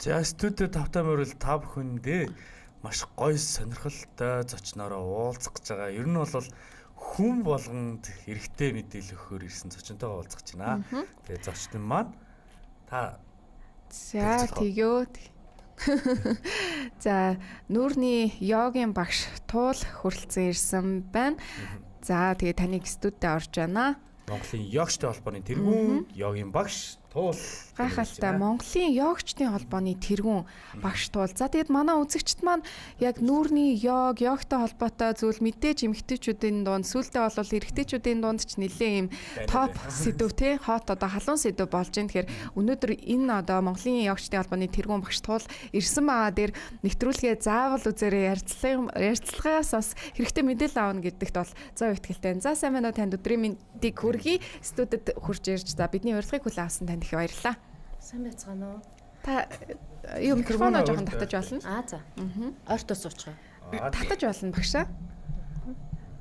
За, студид тавтай морил та бүхэндээ маш гоё сонирхолтой зочноороо уулзах гэж байгаа. Ер нь бол хүн болгонд хэрэгтэй мэдээлэл өгөхөөр ирсэн зочинтойгоо уулзах гэж байна. Тэгээ зочин маань та. За, тэгөө. За, нүүрний йогийн багш Туул хүрэлцэн ирсэн байна. За, тэгээ таныг студид орж байна. Монголын йогчтой холбооны тэргүүн йогийн багш Туул. Гайхалтай, Монголын йогчдын холбооны тэргүүн багш Туул. За, тэгэд манай үзэгчд маань яг нүүрний йог, йогтой холбоотой зүйл мэдээж эмэгтэйчүүдийн дунд, сүүлдээ бол эрэгтэйчүүдийн дунд ч нэлээ юм топ сэдв те, хот одоо халуун сэдв болж байна. Тэгэхээр өнөөдөр энэ одоо Монголын йогчдын холбооны тэргүүн багш Туул ирсэн байгаа дээр нэвтрүүлгээ заавал үзээрэй, ярилцлагаас бас хэрэгтэй мэдээлэл авна гэдэгт бол 100% итгэлтэй. За, сайн байна уу, танд өдрийн мэндийг хүргэе. Студид хурж ирж за бидний урилгыг хүлээн авсан танд их баярлалаа. Сайн байцгаана уу? Та юу микрофоноо жоохон татаж болно. Аа, за. Ойртоо суучих. Татаж болно багшаа.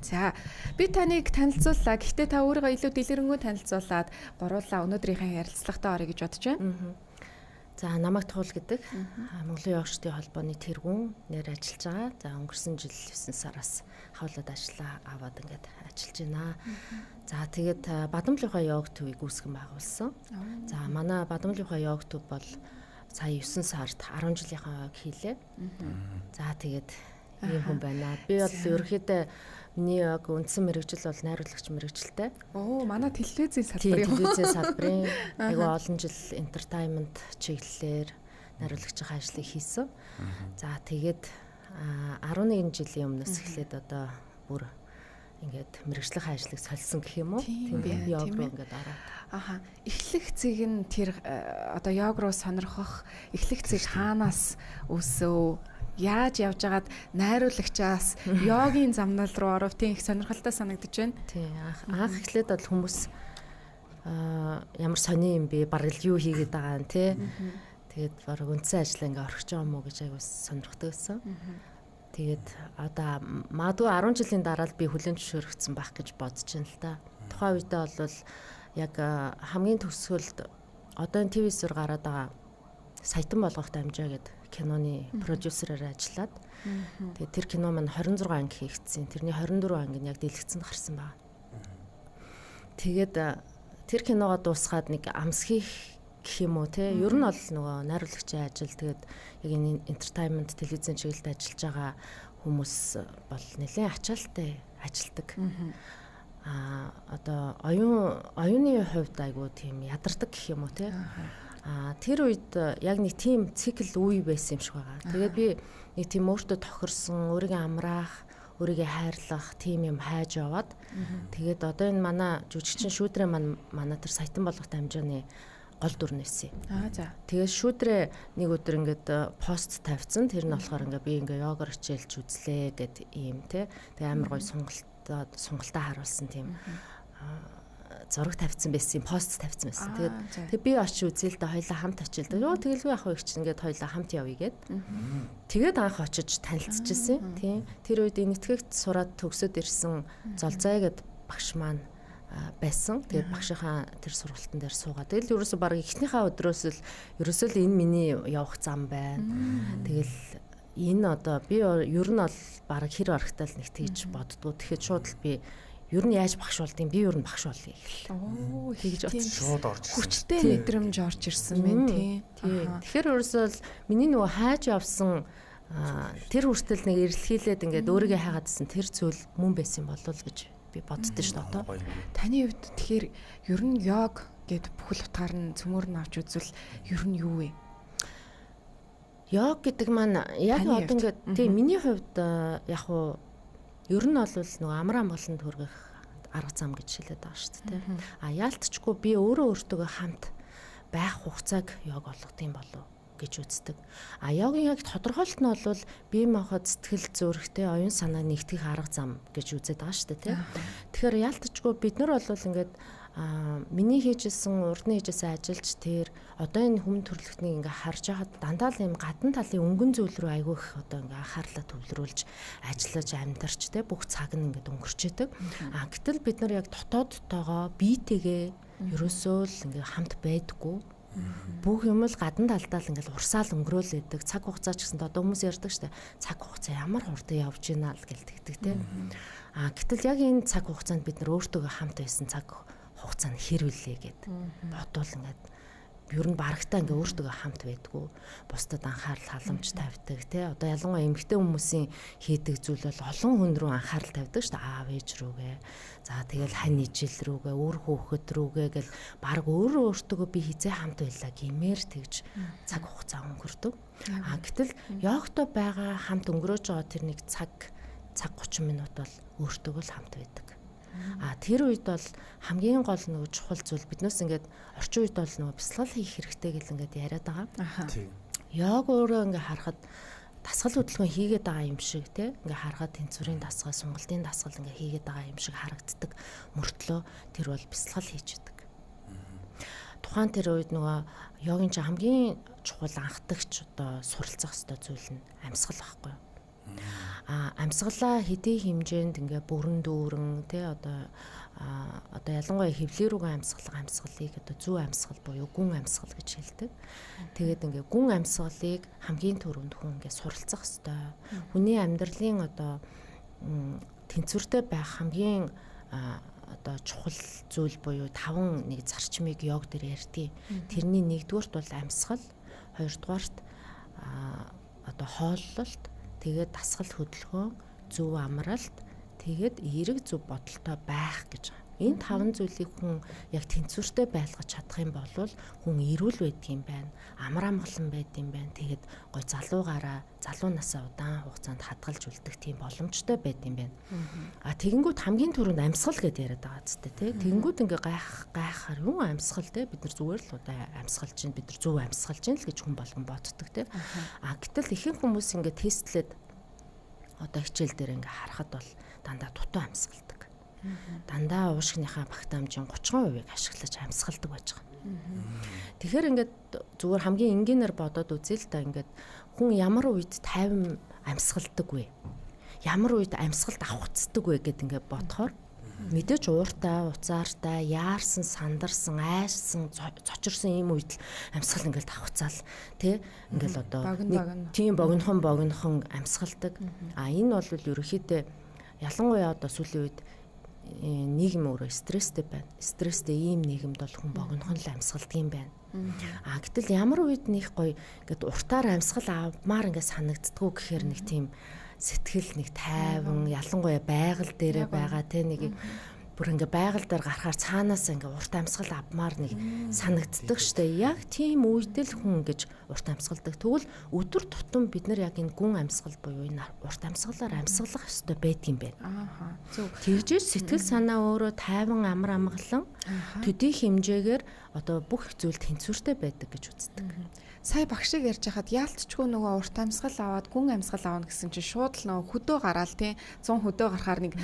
За, би таныг танилцууллаа. Гэхдээ та өөрийгөө илүү дэлгэрэнгүй танилцуулаад гуруулаа өнөөдрийнхээ ярилцлагатай орё гэж бодож байна. За, намайг Туул гэдэг. Монголын йогчдын холбооны тэргүүн нэр ажиллаж байгаа. За, өнгөрсөн жил 9 сараас хавлаад ажиллаа аваад ингээд ажиллаж байна. За, тэгээд Бадамлынхаа йог төвийг үүсгэн байгуулсан. За, манай Бадамлынхаа йог төв бол сая 9 сард 10 жилийнхаа хийлээ. За, тэгээд ийм хүн байна. Би бол ерөнхийдөө миний яг үндсэн мэргэжил бол найруулагч мэргэжилтэй. Оо, манай телевизийн салбарын. Телевизийн салбарын айгүй олон жил entertainment чиглэлээр найруулагчийн ажлыг хийсэн. За, тэгээд 11 жилийн өмнөөс эхлээд одоо бүр ингээд мэргэжлийн ажлыг солисон гэх юм уу? Тийм ээ, йог руу ингээд ороод. Аха. Эхлэх зэг нь тэр одоо йог руу сонирхох эхлэх зэг хаанаас өсөв? Яаж явж байгаад найруулагчаас йогийн замнал руу оров? Тийм их сонирхолтой санагдаж байна. Тийм. Анх эхлээд бол хүмүүс ямар сони юм бэ? Бараг л юу хийгээд байгаа юм те? Тэгээд бараг үндсэн ажлаа ингээ орхиж байгаа юм уу гэж айгуу сонирхдаг байсан. Тэгээд одоо магадгүй 10 жилийн дараа л би хүлээн зөвшөөрөгдсөн байх гэж бодож байна л та. Тухайн үедээ бол яг хамгийн төгсгөлд одоо энэ ТV-сээр гараад байгаа Саятан болгох дамжаа гэдэг киноны продюсерээр ажиллаад тэгээд тэр кино маань 26 анги хийгдсэн. Тэрний 24 анги нь яг дэлгэцэнд гарсан байна. Тэгээд тэр киногоо дуусгаад нэг амсхийх гэх юм уу те. Ер нь бол нөгөө найруулагчийн ажил, тэгээд яг энэ entertainment телевизийн чиглэлд ажиллаж байгаа хүмүүс бол нэлээд ачаалттай ажилдаг. Аа, одоо оюуны хувьд айгүй тийм ядардаг гэх юм уу те. Аа, тэр үед яг нэг тийм цикл үе байсан юм шиг байгаа. Тэгээд би нэг тийм өөртөө тохирсон, өөрийгөө амраах, өөрийгөө хайрлах тийм юм хайж яваад тэгээд одоо энэ манай жүжигчин шүүдрээ маань манай тэр Саятан болгох дамжааны гол дүр нь байсан. Аа, за. Тэгээд шүүдрээ нэг өдөр ингээд пост тавьсан. Тэр нь болохоор ингээд би ингээд йогоор хичээлж үзлээ гэд ийм те. Тэгээд амар гоё сонголтоо харуулсан тийм зураг тавьсан байсан, пост тавьсан байсан. Тэгээд тэг би очиж үзээл дээ, хоёлаа хамт очил дээ. Йоо, тэгэлгүй яах вэ гэж ингээд хоёлаа хамт явъя гэд. Тэгээд анх очиж танилцчихсан. Тийм. Тэр үед энэтхэгт сураад төгсөд ирсэн Золзай гэд багш маань байсан. Тэгээд багшийнхаа тэр сургалтын дээр суугаа. Тэгэл ерөөсөө баг эхнийхээ өдрөөс л ерөөсөө л энэ миний явах зам байна. Тэгэл энэ одоо би ер нь бол баг хэр барагтаа л нэг тэгж боддгоо. Тэгэхэд шууд л би ер нь яаж багш болдгийг би ер нь багш болъё гэл. Оо, тэгж бодсон. Шууд орж ирсэн. Хүчтэй мэдрэмж орж ирсэн мэн тий. Тэгэхээр ерөөсөө л миний нөгөө хайж явсан тэр хүртэл нэг эрэлхийлээд ингээд өөрийгөө хайгаадсэн тэр зүйл мөн байсан болов уу гэж би боддоо шүү дээ одоо. Таны хувьд тэгэхээр ер нь йог гэд бүхэл утгаар нь цөмөр нь авч үзвэл ер нь юу вэ? Йог гэдэг маань яг одоо ингээд тий миний хувьд яг уу ер нь бол нөгөө амар амгаланд хүргэх арга зам гэж хэлээд байгаа шүү дээ. А яалтчгүй би өөрөө өөртөөгөө хамт байх хугацааг йог болгох юм болов гэж үздэг. А йогийн яг тодорхойлолт нь бол бие махбод, сэтгэл зүрэхтэй оюун санаа нэгтгэх арга зам гэж үзээд байгаа шүү дээ, тий. Тэгэхээр яалтчгүй бид нар бол ингээд миний хийжсэн, урдны хийжсэн ажилч тэр одоо энэ хүм төрөлхтнийг ингээ харж байхад дандаа л юм гадна талын өнгөн зүйл рүү айгүй их одоо ингээ анхаарлаа төвлөрүүлж ажиллаж амьдарч те бүх цаг нь ингээд өнгөрч идэг. А гэтэл бид нар яг дотоодтойгоо биетэйгээ ерөөсөө л ингээ хамт байдаггүй. Бүх юм л гадна талдаа л ингээл урсаал өнгөрөөл өгдөг. Цаг хугацаа ч гэсэн одоо хүмүүс ярьдаг штэ. Цаг хугацаа ямар хурдан явж байна л гэл тэгдэг те. А гэтэл яг энэ цаг хугацаанд бид нар өөртөө хамт байсан цаг хугацаа нь хэр вүлээ гэд бодвол ингээд ер нь барагтаа ингээ өөртөө хамт байдгүй. Бусдад анхаарал халамж тавьдаг тий. Одоо ялангуяа эмэгтэй хүмүүсийн хийдэг зүйл бол олон хүн рүү анхаарал тавьдаг шүү дээ. Аав ээж рүүгээ. За тэгэл хань ижил рүүгээ, үр хүүхэд рүүгээ гэл баг өөрөө өөртөө би хизээ хамт байлаа гэмээр тэгж цаг хугацаа өнгөрдөг. А гэтэл йогтой байгаа хамт өнгөрөөж байгаа тэр нэг цаг 30 минут бол өөртөө л хамт байдаг. А тэр үед бол хамгийн гол нөгөө чухал зүйл биднээс ингээд орчин үед бол нөгөө бясалгал хийх хэрэгтэй гэл ингээд яриад байгаа. Йог өөрөө ингээд харахад дасгал хөдөлгөөн хийгээд байгаа юм шиг те ингээд харахад тэнцвэрийн дасгал, сунгалтын дасгал ингээд хийгээд байгаа юм шиг харагддаг мөртлөө тэр бол бясалгал хийж идэг. Тухайн тэр үед нөгөө йогийн чинь хамгийн чухал анхдагч одоо суралцах ёстой зүйл нь амьсгал байхгүй юу? А амьсгалаа хэдий хэмжээнд ингээ бүрэн дүүрэн тий одоо ялангуяа хевлээ рүүгээ амьсгалыг одоо зүү амьсгал буюу гүн амьсгал гэж хэлдэг. Тэгээд ингээ гүн амьсгалыг хамгийн түрүүнд хүн ингээ суралцах ёстой. Хүний амьдралын одоо тэнцвэртэй байх хамгийн одоо чухал зүйл буюу 5 нэг зарчмыг йог дээр ярьдгийг. Тэрний нэгдүгüрт бол амьсгал, хоёрдугаарт одоо хооллолт, тэгээд дасгал хөдөлгөөн, зөв амралт, тэгээд эерэг зөв бодолтой байх гэж байгаа. Энэ 5 зүйлийг хүн яг тэнцвэртэй байлгаж чадах юм бол хүн эрүүл байдаг юм байна. Амар амгалан байдаг юм байна. Тэгээд гой залуугаараа залуу насаа удаан хугацаанд хадгалж үлдэх тийм боломжтой байдаг юм байна. А тэгэнгүүт хамгийн түрүүнд амьсгал гэдээ яриад байгаа зү тэ. Тэгэнгүүт ингээ гайхахаар юу амьсгал тэ бид нар зүгээр л удаа амьсгалж чинь бид нар зөв амьсгалж чинь л гэж хүн болгон боддог тэ. А гэтэл ихэнх хүмүүс ингээ тестлээд одоо хичээл дээр ингээ харахад бол дандаа дутуу амьсгалдаг. Дандаа уушгийнхаа багтаамжийн 30%-ыг ашиглаж амьсгалдаг байж байгаа. Тэгэхээр ингээд зүгээр хамгийн энгийнээр бодоод үзье л та ингээд хүн ямар үед 50 амьсгалдаг вэ? Ямар үед амьсгалд авахцдаг вэ гэд ингээд бодохоор мэдээж ууртай, уцаартай, яарсан, сандарсан, айшсан, цочорсон ийм үед л амьсгал ингээд давхцаал тий ингээл одоо тийм богинохон амьсгалдаг. А энэ бол ерөнхийдөө ялангуяа одоо сүүлийн үед нийгэм өөрөө стресстэй байна. Стресстэй ийм нийгэмд бол хүн богинохон л амьсгалдаг юм байна. А гэтэл ямар үед нэх гоё ингээд уртаар амьсгал авмаар ингээд санагддггүй гэхээр нэг тийм сэтгэл нэг тайван ялангуяа байгаль дээрээ байгаа те нэг бүр ингээ байгаль дээр гарахаар цаанаас ингээ урт амьсгал авмаар нэг санагддаг штэ. Яг тийм үед л хүн ингэж урт амьсгалдаг. Тэгвэл өдөр тутам бид нар яг энэ гүн амьсгал буюу энэ урт амьсгалаар амьсгалах ёстой байдгийм байна. Ааха. Зөв. Тэгжээж сэтгэл санаа өөрөө тайван амар амгалан төдий хэмжээгээр одоо бүх зүйл тэнцвэртэй байдаг гэж үздэг. Сая багшиг ярьж хахад яалтчгүй нөгөө урт амьсгал аваад гүн амьсгал авна гэсэн чинь шууд л нөгөө хөдөө гараал тий 100 хөдөө гарахаар нэг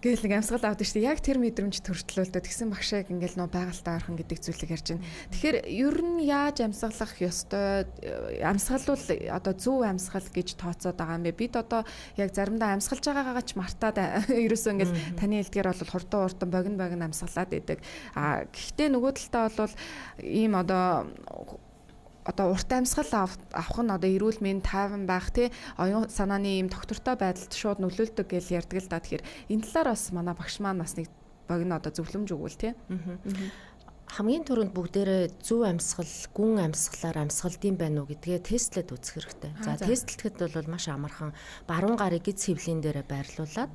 гээл нэг амьсгал авдаг шүү дээ. Яг тэр мэдрэмж төртлөөлдөө тэгсэн багшиг ингээл нөгөө байгальтай ойрхон гэдэг зүйлийг ярьж байна. Тэгэхээр ер нь яаж амьсгалах ёстой амьсгалуул одоо зөв амьсгал гэж тооцоод байгаа юм бэ? Бид одоо яг заримдаа амьсгалж байгаагаа ч мартаад ерөөсөө ингээл таны хэлдгээр бол хурдан богино амьсгалаад идэг. А гэхдээ нөгөө талдаа бол ийм одоо урт амьсгал авах нь одоо эрүүл мэнд тайван байх тий оюун санааны ийм тогтвортой байдалд шууд нөлөөлдөг гэж ярьдаг л да. Тэгэхээр энэ талаар бас манай багш маань бас нэг богино одоо зөвлөмж өгвөл тий. Хамгийн түрүүнд бүгдээрээ зөв амьсгал, гүн амьсгалаар амьсгалдсан байна уу гэдгээ тестлээд үзэх хэрэгтэй. За тестлэхэд бол маш амархан баруун гарыг гиз хэвлийн дээрээ байрлуулад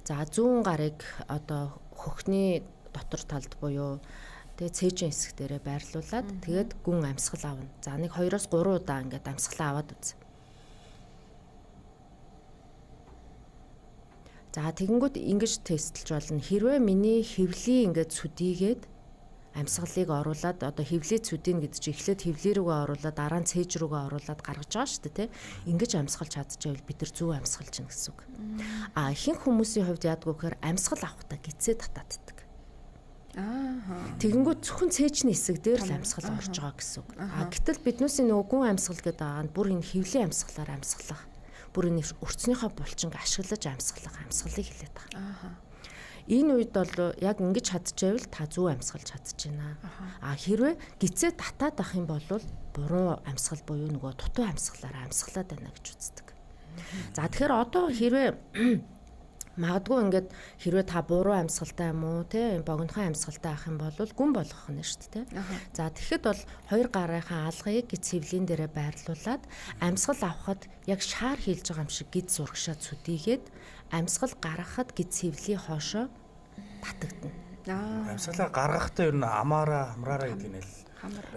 за зүүн гарыг одоо хөхний дотор талд буюу тэгээ цээжин хэсэг дээрээ байрлуулад тэгээд гүн амьсгал авна. За нэг 2-3 удаа ингээд амьсгалаа аваад үз. За тэгэнгүүт ингэж тестлж болно. Хэрвээ миний хэвлийн ингээд сүдийгээд амьсгалыг оруулаад одоо хэвлээ цүдийн гэдэг чинь эхлээд хэвлээ рүүгээ оруулаад дараа нь цээж рүүгээ оруулаад гаргаж байгаа шүү дээ тий. Ингэж амьсгалж чадчихвэл бид нар зөв амьсгалж байна гэсэн үг. А ихэнх хүмүүсийн хувьд яадгүй гэхээр амьсгал авахдаа гизээ татааддаг. Аа. Тэгэнгүүт зөвхөн цээжний хэсэг дээр л амьсгал орж байгаа гэсэн үг. А гэтэл биднүүсийн нөгөө гүн амьсгал гэдэг байгаа нь бүр энэ хэвлийн амьсгалаар амьсгалах, бүр энэ өрцнийхөө булчинг ашиглаж амьсгалах амьсгалыг хэлээд байгаа. Аа. Энэ үед бол яг ингэж чадчихвэл та зөв амьсгалж чадчихна. А хэрвээ гизээ татаад ах юм бол буруу амьсгал буюу нөгөө дутуу амьсгалаараа амьсгалаад байна гэж үздэг. За тэгэхээр одоо хэрвээ магадгүй ингээд хэрвээ та буруу амьсгалтай юм уу те богинохон амьсгалтай ах юм бол гүн болгох нь шүү дээ. За тэгэхэд бол хоёр гарынхаа алгыг гиз хэвлийн дээрээ байрлуулад амьсгал авахад яг шаар хийлж байгаа юм шиг гиз зурагшаа цүдийгээд амьсгал гаргахад гиз хэвлийн хоошоо татагдана. Амьсгалаа гаргахтаа ер нь амаараа хамраараа гэдэг нь л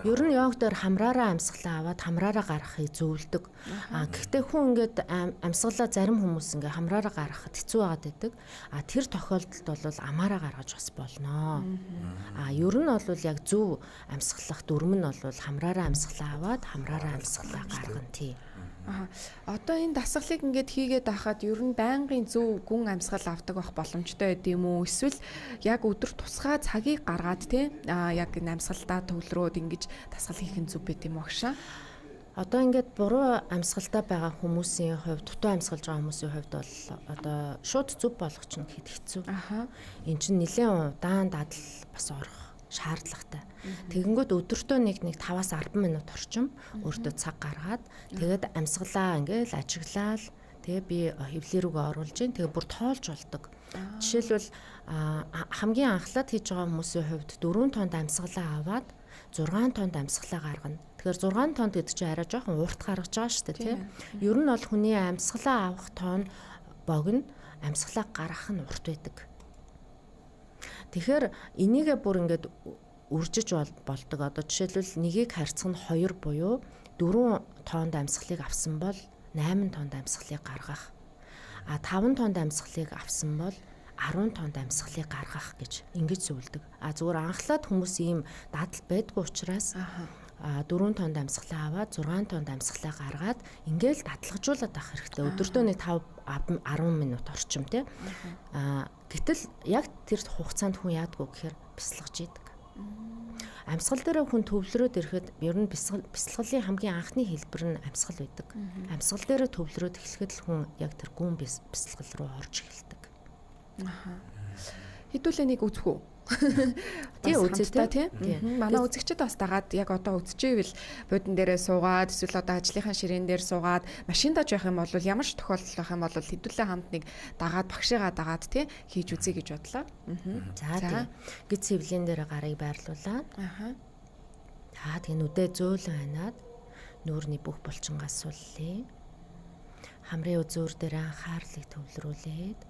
Ер нь йог дээр хамраараа амьсгалаа аваад хамраараа гаргахыг зөвлөдөг. А гэхдээ хүн ингээд амьсгалаа зарим хүмүүс ингээд хамраараа гаргахад хэцүү байгаад байдаг. А тэр тохиолдолд бол амаараа гаргаж бас болно. А ер нь бол яг зөв амьсгалах дүрм нь бол хамраараа амьсгалаа аваад хамраараа амьсгалаа гаргана тий. Аа. Одоо энэ дасгалыг ингээд хийгээд байхад ер нь байнгын зөв гүн амьсгал авдаг байх боломжтой байд юм уу? Эсвэл яг өдөр тусгай цагийг гаргаад тий яг энэ амьсгалдаа төвлөрөөд ингэж дасгал хийх нь зөв байд юм уу агшаа? Одоо ингээд буруу амьсгалтай байгаа хүмүүсийн хувьд, дутуу амьсгалж байгаа хүмүүсийн хувьд бол одоо шууд зөв болгочихно гэхэд хэцүү. Аха. Энд чинь нэлээд удаан дадал бас орох шаардлагатай. Тэгэнгүүт өдөртөө нэг 5-аас 10 минут орчим өөртөө цаг гаргаад тэгээд амьсгалаа ингээл ажиглаал тэгээ би хэвлээ рүүгээ оруулж гин тэгээ бүр тоолж болдог. Жишээлбэл хамгийн анхлаад хийж байгаа хүмүүсийн хувьд 4 тонд амьсгалаа аваад 6 тонд амьсгалаа гаргана. Тэгэхээр 6 тонд гэдэг чинь арай жоохон урт гаргаж байгаа шүү дээ, тий. Ер нь бол хүний амьсгалаа авах тоон богино, амьсгалаа гаргах нь урт байдаг. Тэгэхээр энийгээ бүр ингээд үржиж болдог. Одоо жишээлбэл нэгийг харьцах нь 2 буюу 4 тоонд амьсгалыг авсан бол 8 тоонд амьсгалыг гаргах. А 5 тоонд амьсгалыг авсан бол 10 тоонд амьсгалыг гаргах гэж ингэж зөвлөдөг. А зүгээр анхлаад хүмүүс ийм дадал байдгүй учраас 4 тоонд амьсгалаа аваад 6 тоонд амьсгалаа гаргаад ингээл дадлагжуулаад авах хэрэгтэй. Өдөртөө нэг 5 10 минут орчим тий. Гэтэл яг тэр хугацаанд хүн яадгүй гэхээр бясалгаж идэг. Амьсгал дээр хүн төвлөрөөд ирэхэд ер нь бясалгалын хамгийн анхны хэлбэр нь амьсгал байдаг. Амьсгал дээр төвлөрөөд эхлэхэд л хүн яг тэр гүн бясалгал руу орж эхэлдэг. Аха. Хэдүүлээ нэг үзэх үү? Тий үзээ тий. Манай үзэгчид бас дагаад яг одоо үзчихвэл буудан дээрээ суугаад эсвэл одоо ажлынхаа ширээн дээр суугаад машиндаж байх юм бол ямар ч тохиолдол байх юм бол хэдүүлээ хамт нэг дагаад багшигаа дагаад тий хийж үзье гэж бодлоо. За тий. Гиз хэвлийн дээр гарыг байрлуулаад. Аха. За тэгээ нүдээ зөөлөн ханаад нүүрний бүх булчингаас суллая. Хамрын үзүүр дээр анхаарлыг төвлөрүүлээд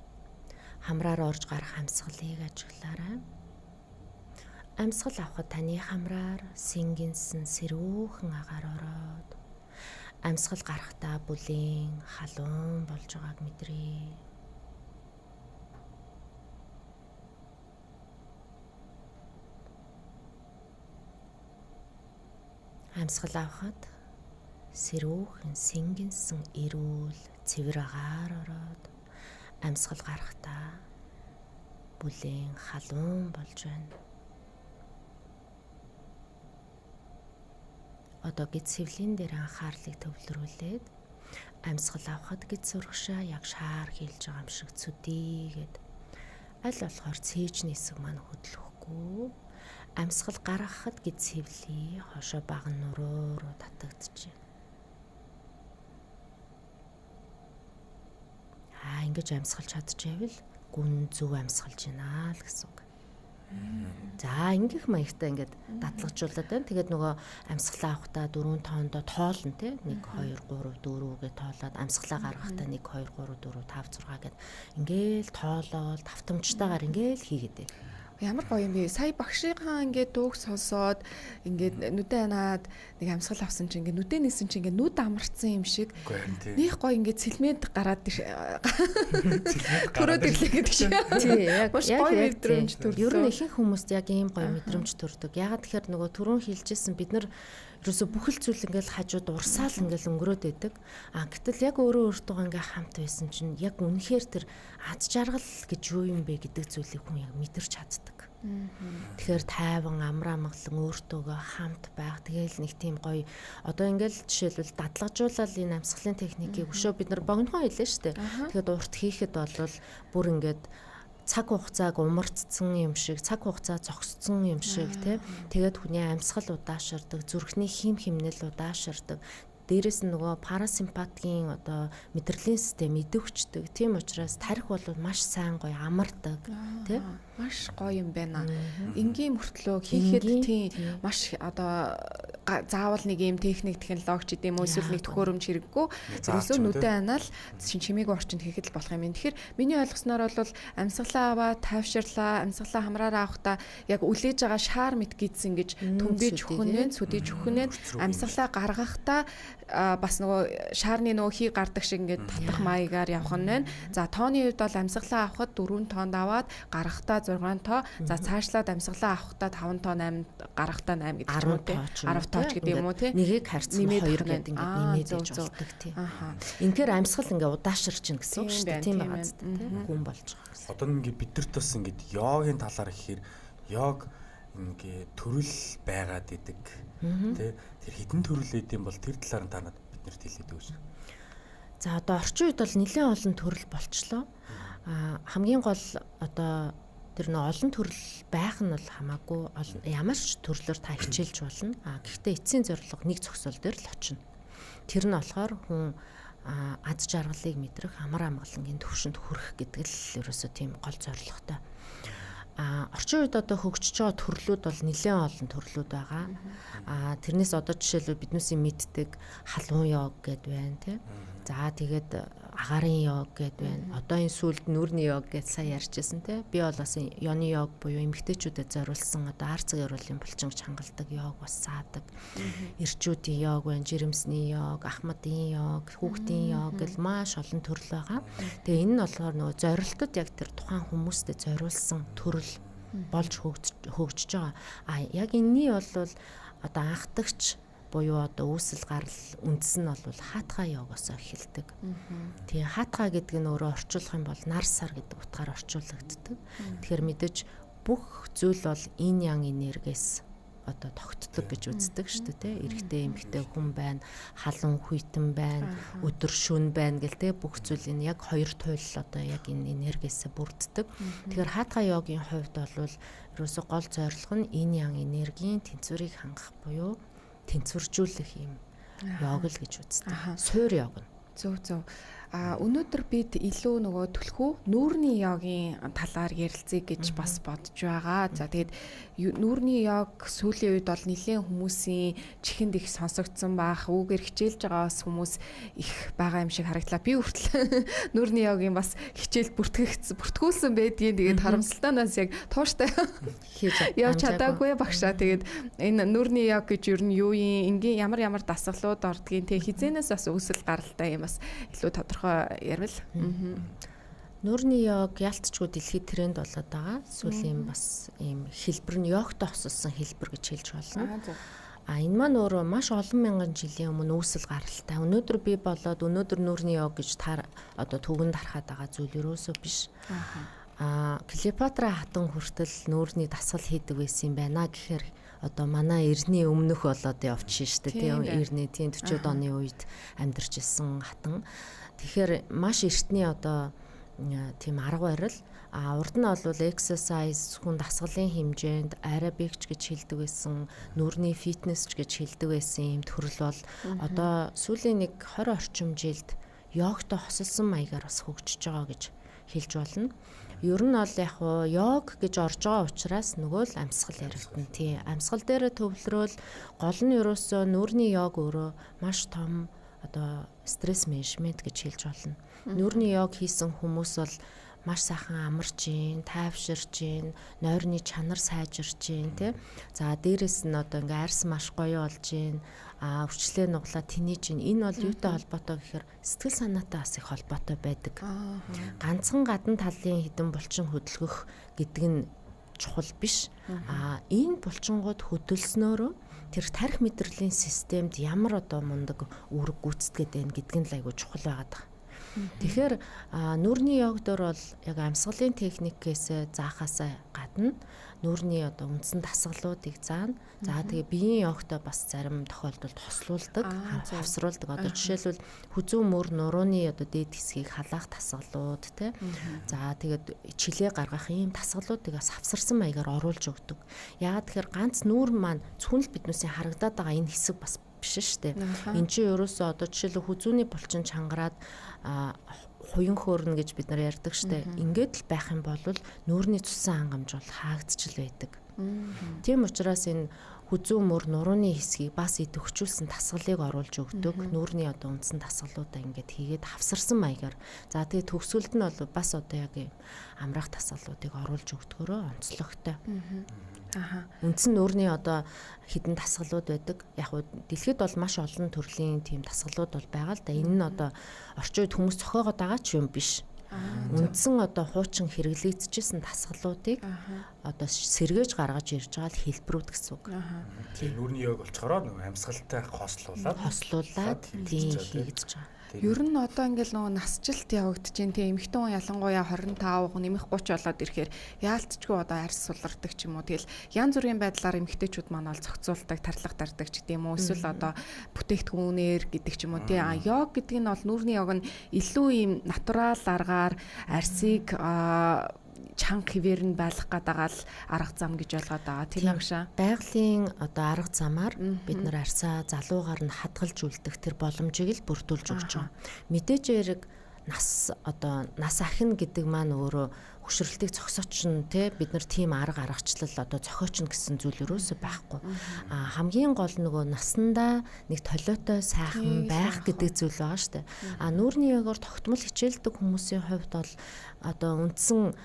хамраар орж гарах амьсгалыг ажиглаарай. Амьсгал авахад таны хамраар сэнгэнсэн сэрүүхэн агаар ороод амьсгал гарахдаа бүлийн халуун болж байгааг мэдрээ. Амьсгал авахад сэрүүхэн сэнгэнсэн эрүүл цэвэр агаар ороод амьсгал гарахдаа бүлийн халуун болж байна. Одоо гиз хэвлийн дээр анхаарлыг төвлөрүүлээд амьсгал авахад гиз сурагшаа яг шаар хийлж байгаа юм шиг цүдийгээд аль болохоор цээжний хэсэг маань хөдлөхгүй амьсгал гаргахад гиз хэвлий хошоо баган нуруу руу татагдчихэ. Аа ингэж амьсгалж чадчихвэл гүн зөв амьсгалж байна л гэсэн үг. За ингэх маягтай ингээд дадлагжуулаад байна. Тэгээд нөгөө амьсгалаа авахдаа 4 тоондоо тоолно те 1 2 3 4 гэж тоолоод амьсгалаа гаргахдаа 1 2 3 4 5 6 гэд ингээл тоолоод давтамжтайгаар ингээл хийгээд байна. Ямар гоё юм бэ? Сая багшийнхаа ингээд дууг сонсоод ингээд нүдэ анаад нэг амьсгал авсан чинь ингээд нүдэ нээсэн чинь ингээд нүд амарцсан юм шиг. Них гоё ингээд цэлмэд гараад төрөөд ирлээ гэдэг шиг. Тий, яг гоё мэдрэмж төрсөн. Ер нь ихэнх хүмүүст яг ийм гоё мэдрэмж төрдөг. Ягаад тэгэхээр нөгөө түрүүн хэлжсэн бид нар ерөөсө бүхэл зүйл ингээл хажууд урсаал ингээл өнгөрөөд байдаг. А гэтэл яг өөрөө өөртөө ингээ хамт байсан чинь яг үнэхээр тэр аз жаргал гэж юу юм бэ гэдэг зүйлийг хүн яг мэдэрч чаддаг. Тэгэхээр тайван амар амгалан өөртөөгөө хамт байх. Тэгээл нэг тийм гоё одоо ингээл жишээлбэл дадлагжуулаад энэ амьсгалын техникийг өшөө бид нар богинохон хэлээ шүү дээ. Тэгэхээр урт хийхэд бол бүр ингээд Цаг хугацааг умарцсан юм шиг, цаг хугацаа зогссон юм шиг тий. Тэгээд хүний амьсгал удаашардаг, зүрхний хим химнэл удаашардаг. Дээрээс нь нөгөө парасимпатикийн одоо мэдрэлийн систем идэвхждэг. Тийм учраас тарих бол маш сайн гоё амардаг тий. Маш гоё юм байна. Энгийн мөртлөө хийхэд тийм маш одоо заавал нэг юм техник технологи ч гэдэм үү эсвэл нэг төхөөрөмж хэрэггүй. Ерөөсөө нүдэ анаал шин чимээгүй орчинд хийхэд л болох юм. Тэгэхээр миний ойлгосноор бол амьсгалаа аваа, тайвширлаа, амьсгалаа хамраараа авахдаа яг үлээж байгаа шаар мэт гидсэн гэж төмбийж хөнөө, сүдийж хөнөө, амьсгалаа гаргахдаа бас нөгөө шаарны нөгөө хий гардаг шиг ингээд татах маягаар явах нь байна. За тооны хувьд бол амьсгалаа авахад 4 тоонд аваад гаргахдаа 6 тоо, за цаашлаад амьсгалаа авахдаа 5 тоо 8, гаргахдаа 8 гэдэг ч юм уу тий. 10 тооч гэдэг юм уу тий. Нэгийг харьцан 2 гэдэг ингээд нэмээд ээж болдог тий. Инхээр амьсгал ингээд удаашарч гин гэсэн үг шүү дээ. Тийм байгаа зү тий. Гүн болж байгаа гэсэн. Одоо ингээд бидэрт бас ингээд йогийн талаар гэхээр йог ингээд төрөл байгаад идэг. Тэ тэр хідэн төрөл идэм бол тэр талаар нь та надад биднэрт хэлээд өгөөч. За одоо орчин үед бол нэлээд олон төрөл болчлоо. Аа хамгийн гол одоо тэр нөө олон төрөл байх нь бол хамаагүй, ямар ч төрлөөр та хичээлж болно. Аа гэхдээ эцсийн зорилго нэг зохисол дээр л очино. Тэр нь болохоор хүн аз жаргалыг мэдрэх, амар амгалангийн төвшөнд хүрэх гэдэг л ерөөсөө тийм гол зорилготой. А орчин үед одоо хөгжиж байгаа төрлүүд бол нэлээд олон төрлүүд байгаа. А тэрнээс одоо жишээлбэл биднээсийн мэддэг халуун йог гэд байна тий. За тэгээд агаарын йог гэд байна. Одоо энэ сүүлд нүрний йог гэж сая ярьжсэн тий. Би бол бас ёны йог буюу эмэгтэйчүүдэд зориулсан одоо арц гэрүүлийн булчин гэж хангалдаг йог бас саадаг. Эрчүүдийн йог байна, жирэмсний йог, ахмадын йог, хүүхдийн йог гэл маш олон төрөл байгаа. Тэгээ энэ нь болохоор нөгөө зорилтод яг тэр тухайн хүмүүстэй зориулсан төрөл болж хөгжиж байгаа. А яг энэний бол одоо анхдагч буюу одоо үүсэл гарал үндэс нь бол хаатгаа йогоос эхэлдэг. Тийм хаатгаа гэдэг нь өөрөө орчуулах юм бол нар сар гэдэг утгаар орчуулагддаг. Тэгэхээр мэдээж бүх зүйл бол инь ян энергиэс одоо тогтдог гэж үздэг шүү дээ, тий. Эрэгтэй эмэгтэй хүн байна, халуун хүйтэн байна, өдөр шөнө байна гэл тий. Бүх зүйл энэ яг хоёр туйл одоо яг энэ энергиэсээ бүрддэг. Тэгэхээр хаатгаа йогийн хувьд бол ерөөсөө гол зорилго нь инь ян энергийн тэнцвэрийг хангах буюу тэнцвэржүүлэх юм йог л гэж үздэг. Суур йог нь. Зөв зөв. А өнөөдөр бид илүү нөгөө түлхүү нүүрний йогийн талаар ярилцъя гэж бас бодож байгаа. За тэгээд нүүрний йог сүүлийн үед бол нэлээд хүмүүсийн чихэнд их сонсогдсон байх. Үүгээр хичээлж байгаа бас хүмүүс их байгаа юм шиг харагдлаа. Би хүртэл нүүрний йогийн бас хичээл бүртгүүлсэн байдгийн. Тэгээд харамсалтайнаас яг тууштай хийж явж чадаагүй багшаа. Тэгээд энэ нүүрний йог гэж юу нь юу юм, энгийн ямар ямар дасгалууд ордгийн, тэг хизэнээс бас үүсэл гаралтай юм бас илүү тодорхой ярил. Нүүрний йог ялцчгүй дэлхийд тренд болоод байгаа. Сүүлийн бас ийм хэлбэр нь йогтой хосолсон хэлбэр гэж хэлж болно. А энэ маань өөрөө маш олон мянган жилийн өмнө үүсэл гаралтай. Өнөөдөр би болоод өнөөдөр нүүрний йог гэж таар одоо түгэнд харахад байгаа зүйл ерөөсөө биш. А Клеопатра хатан хүртэл нүүрний дасгал хийдэг байсан юм байна гэхээр одоо манай эртний өмнөх болоод явчих шүү дээ. Тийм эртний тийм 40-од оны үед амьдарч ирсэн хатан. Тэгэхээр маш эртний одоо тийм арга барил. А урд нь бол exercise хүн дасгалын хэмжээнд аэробикч гэж хэлдэг байсан, нүрний фитнес ч гэж хэлдэг байсан юм төрөл бол одоо сүүлийн нэг 20 орчим жилд йогтой хосолсон маягаар бас хөгжиж байгаа гэж хэлж болно. Ер нь бол яг уу йог гэж орж байгаа учраас нөгөө л амьсгал яригдана. Тий, амьсгал дээрээ төвлөрөөл гол нь ерөөсөө нүрний йог өөрөө маш том одоо стресс менежмент гэж хэлж болно. Нүрний йог хийсэн хүмүүс бол маш сайхан амарч гин, тайвширч гин, нойрны чанар сайжирч гин, тий. За дээрэс нь одоо ингээ арьс маш гоё болж гин, а өвчлээ нуглаа тэнийж гин. Энэ бол юутай холбоотой гэхээр сэтгэл санаатай бас их холбоотой байдаг. Ганцхан гадна талын хідэн булчин хөдөлгөх гэдэг нь чухал биш. А энэ булчингууд хөдөлснөөрөө тэр тарих мэдрэлийн системд ямар одоо мундаг үүрэг гүйцэтгээд байна гэдг нь л айгүй чухал байгаад байгаа. Тэгэхээр нүүрний йог дээр бол яг амьсгалын техникээс заахаасаа гадна нүүрний одоо үндсэн дасгалуудыг заана. За тэгээ биеийн йогтой бас зарим тохиолдолд хослуулдаг, хавсруулдаг. Одоо жишээлбэл хүзүү мөр нурууны одоо дээд хэсгийг халаах дасгалууд тий. За тэгээд чилээ гаргах ийм дасгалуудыг бас хавсарсан маягаар оруулж өгдөг. Яагаад тэгэхээр ганц нүүр маань зөвхөн л биднээсээ харагдаад байгаа энэ хэсэг бас биш шүү дээ. Энд чинь ерөөсөө одоо жишээлбэл хүзүүний булчин чангараад хуян хөөрнө гэж бид нар ярьдаг штэ. Ингээд л байх юм бол нүүрний цусан хангамж бол хаагдчихл байдаг. Тийм учраас энэ хүзүү мөр нурууны хэсгийг бас идэвхжүүлсэн дасгалыг оруулж өгдөг. Нүүрний одоо үндсэн дасгалуудаа ингээд хийгээд хавсарсан маягаар. За тэгээ төгсгөлд нь бол бас одоо яг юм амраах дасгалуудыг оруулж өгдгөөрөө онцлогтой. Үндсэн нүүрний одоо хідэн дасгалууд байдаг. Яг уу дэлхийд бол маш олон төрлийн тийм дасгалууд бол байгаа л да. Энэ нь одоо орчин үед хүмүүс зохиогоод байгаа ч юм биш. Үндсэн одоо хуучин хэрэглэгдэжсэн дасгалуудыг одоо сэргээж гаргаж ирж байгаа л хэлбэрүүд гэсэн үг. Тийм нүүрний йог болцохороо нөгөө амьсгалтай хослуулад тийм хийгдэж байгаа. Ер нь одоо ингээл нөгөө насжилт явагдаж чинь тийм эмэгтэй хүн ялангуяа 25 нэмэх 30 болоод ирэхээр яалтчгүй одоо арьс сулардаг ч юм уу. Тэгэл янз бүрийн байдлаар эмэгтэйчүүд маань бол зохицуулдаг, тарлах дардаг ч гэдэм үү. Эсвэл одоо бүтээгдэхүүнээр гэдэг ч юм уу тий. А йог гэдэг нь бол нүүрний йог нь илүү ийм натурал аргаар арьсыг чанга хэвээр нь байлгах гэдэг л арга зам гэж ойлгоод байгаа. Тийм агшаа. Байгалийн одоо арга замаар бид нар арьсаа залуугаар нь хадгалж үлдэх тэр боломжийг л бүрдүүлж өгч байгаа. Мэдээж хэрэг нас одоо нас ахина гэдэг маань өөрөө хөшрөлтийг зогсоочно те бид нар тийм арга аргачлал одоо зохиочно гэсэн зүйл ерөөсөө байхгүй. А хамгийн гол нөгөө насандаа нэг толиотой сайхан байх гэдэг зүйл байгаа шүү дээ. А нүүрний йогоор тогтмол хичээлдэг хүмүүсийн хувьд бол одоо үндсэн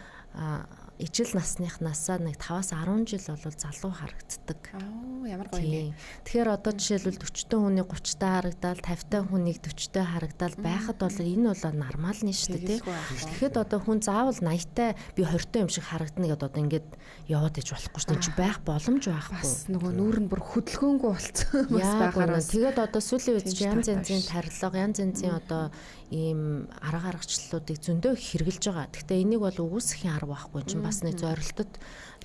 ижил насныхнаасаа нэг 5-аас 10 жил бол залуу харагддаг. Аа ямар гоё юм бэ. Тэгэхээр одоо жишээлбэл 40-тай хүний 30-тай харагдаал, 50-тай хүнийг 40-тай харагдаал байхад бол энэ бол нормал нь шүү дээ, тий. Тэгэхэд одоо хүн заавал 80-тай би 20-тай юм шиг харагдана гэдээ одоо ингээд яваад иж болохгүй шүү дээ. Чи байх боломж байхгүй. Бас нөгөө нүүр нь бүр хөдөлгөөнгүй болцсон бас байгаараа. Тэгээд одоо сүүлийн үед чи янз янзын тарилга, янз янзын одоо ийм арга аргачлалуудыг зөндөө хэрэгжилж байгаа. Гэхдээ энийг бол үгүйсэхийн арга байхгүй чинь бас нэг зорилтод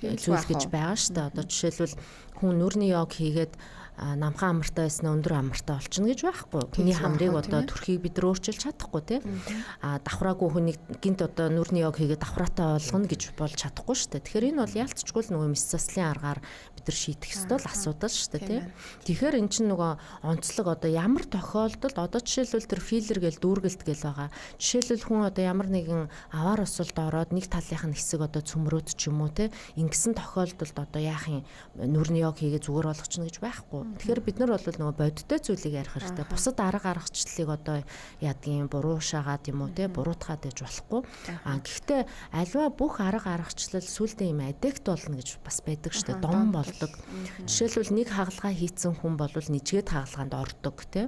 зүйл гэж байгаа шүү дээ. Одоо жишээлбэл хүн нүрний йог хийгээд намхан амартай байснаа өндөр амартай болчихно гэж байхгүй. Хүний хамрыг одоо төрхийг бид нар өөрчилж чадахгүй тий. А давхраагүй хүнийг гинт одоо нүрний йог хийгээд давхраатай болгоно гэж болж чадахгүй шүү дээ. Тэгэхээр энэ бол яалтчгүй л нөгөө мэс заслын аргаар бид нар шийдэх ёстой л асуудал шүү дээ тий. Тэгэхээр эн чинь нөгөө онцлог одоо ямар тохиолдолд одоо жишээлбэл тэр филлер гээл дүүргэлт гээл байгаа. Жишээлбэл хүн одоо ямар нэгэн аваар осолд ороод нэг талынх нь хэсэг одоо цөмрөөд ч юм уу тий. Ингэсэн тохиолдолд одоо яах юм нүрний йог хийгээ зүгээр болгочихно гэж байхгүй. Тэгэхээр бид нар бол нөгөө бодиттой зүйлийг ярих хэрэгтэй. Бусад арга аргачлалыг одоо яадгийн буруушаагаад юм уу те буруутгаад байж болохгүй. А гэхдээ альва бүх арга аргачлал сүулдэ юм аддикт болно гэж бас байдаг шүү дээ. Дом болдог. Жишээлбэл нэг хагалгаа хийцэн хүн бол нэжгээд хагалгаанд ордог те.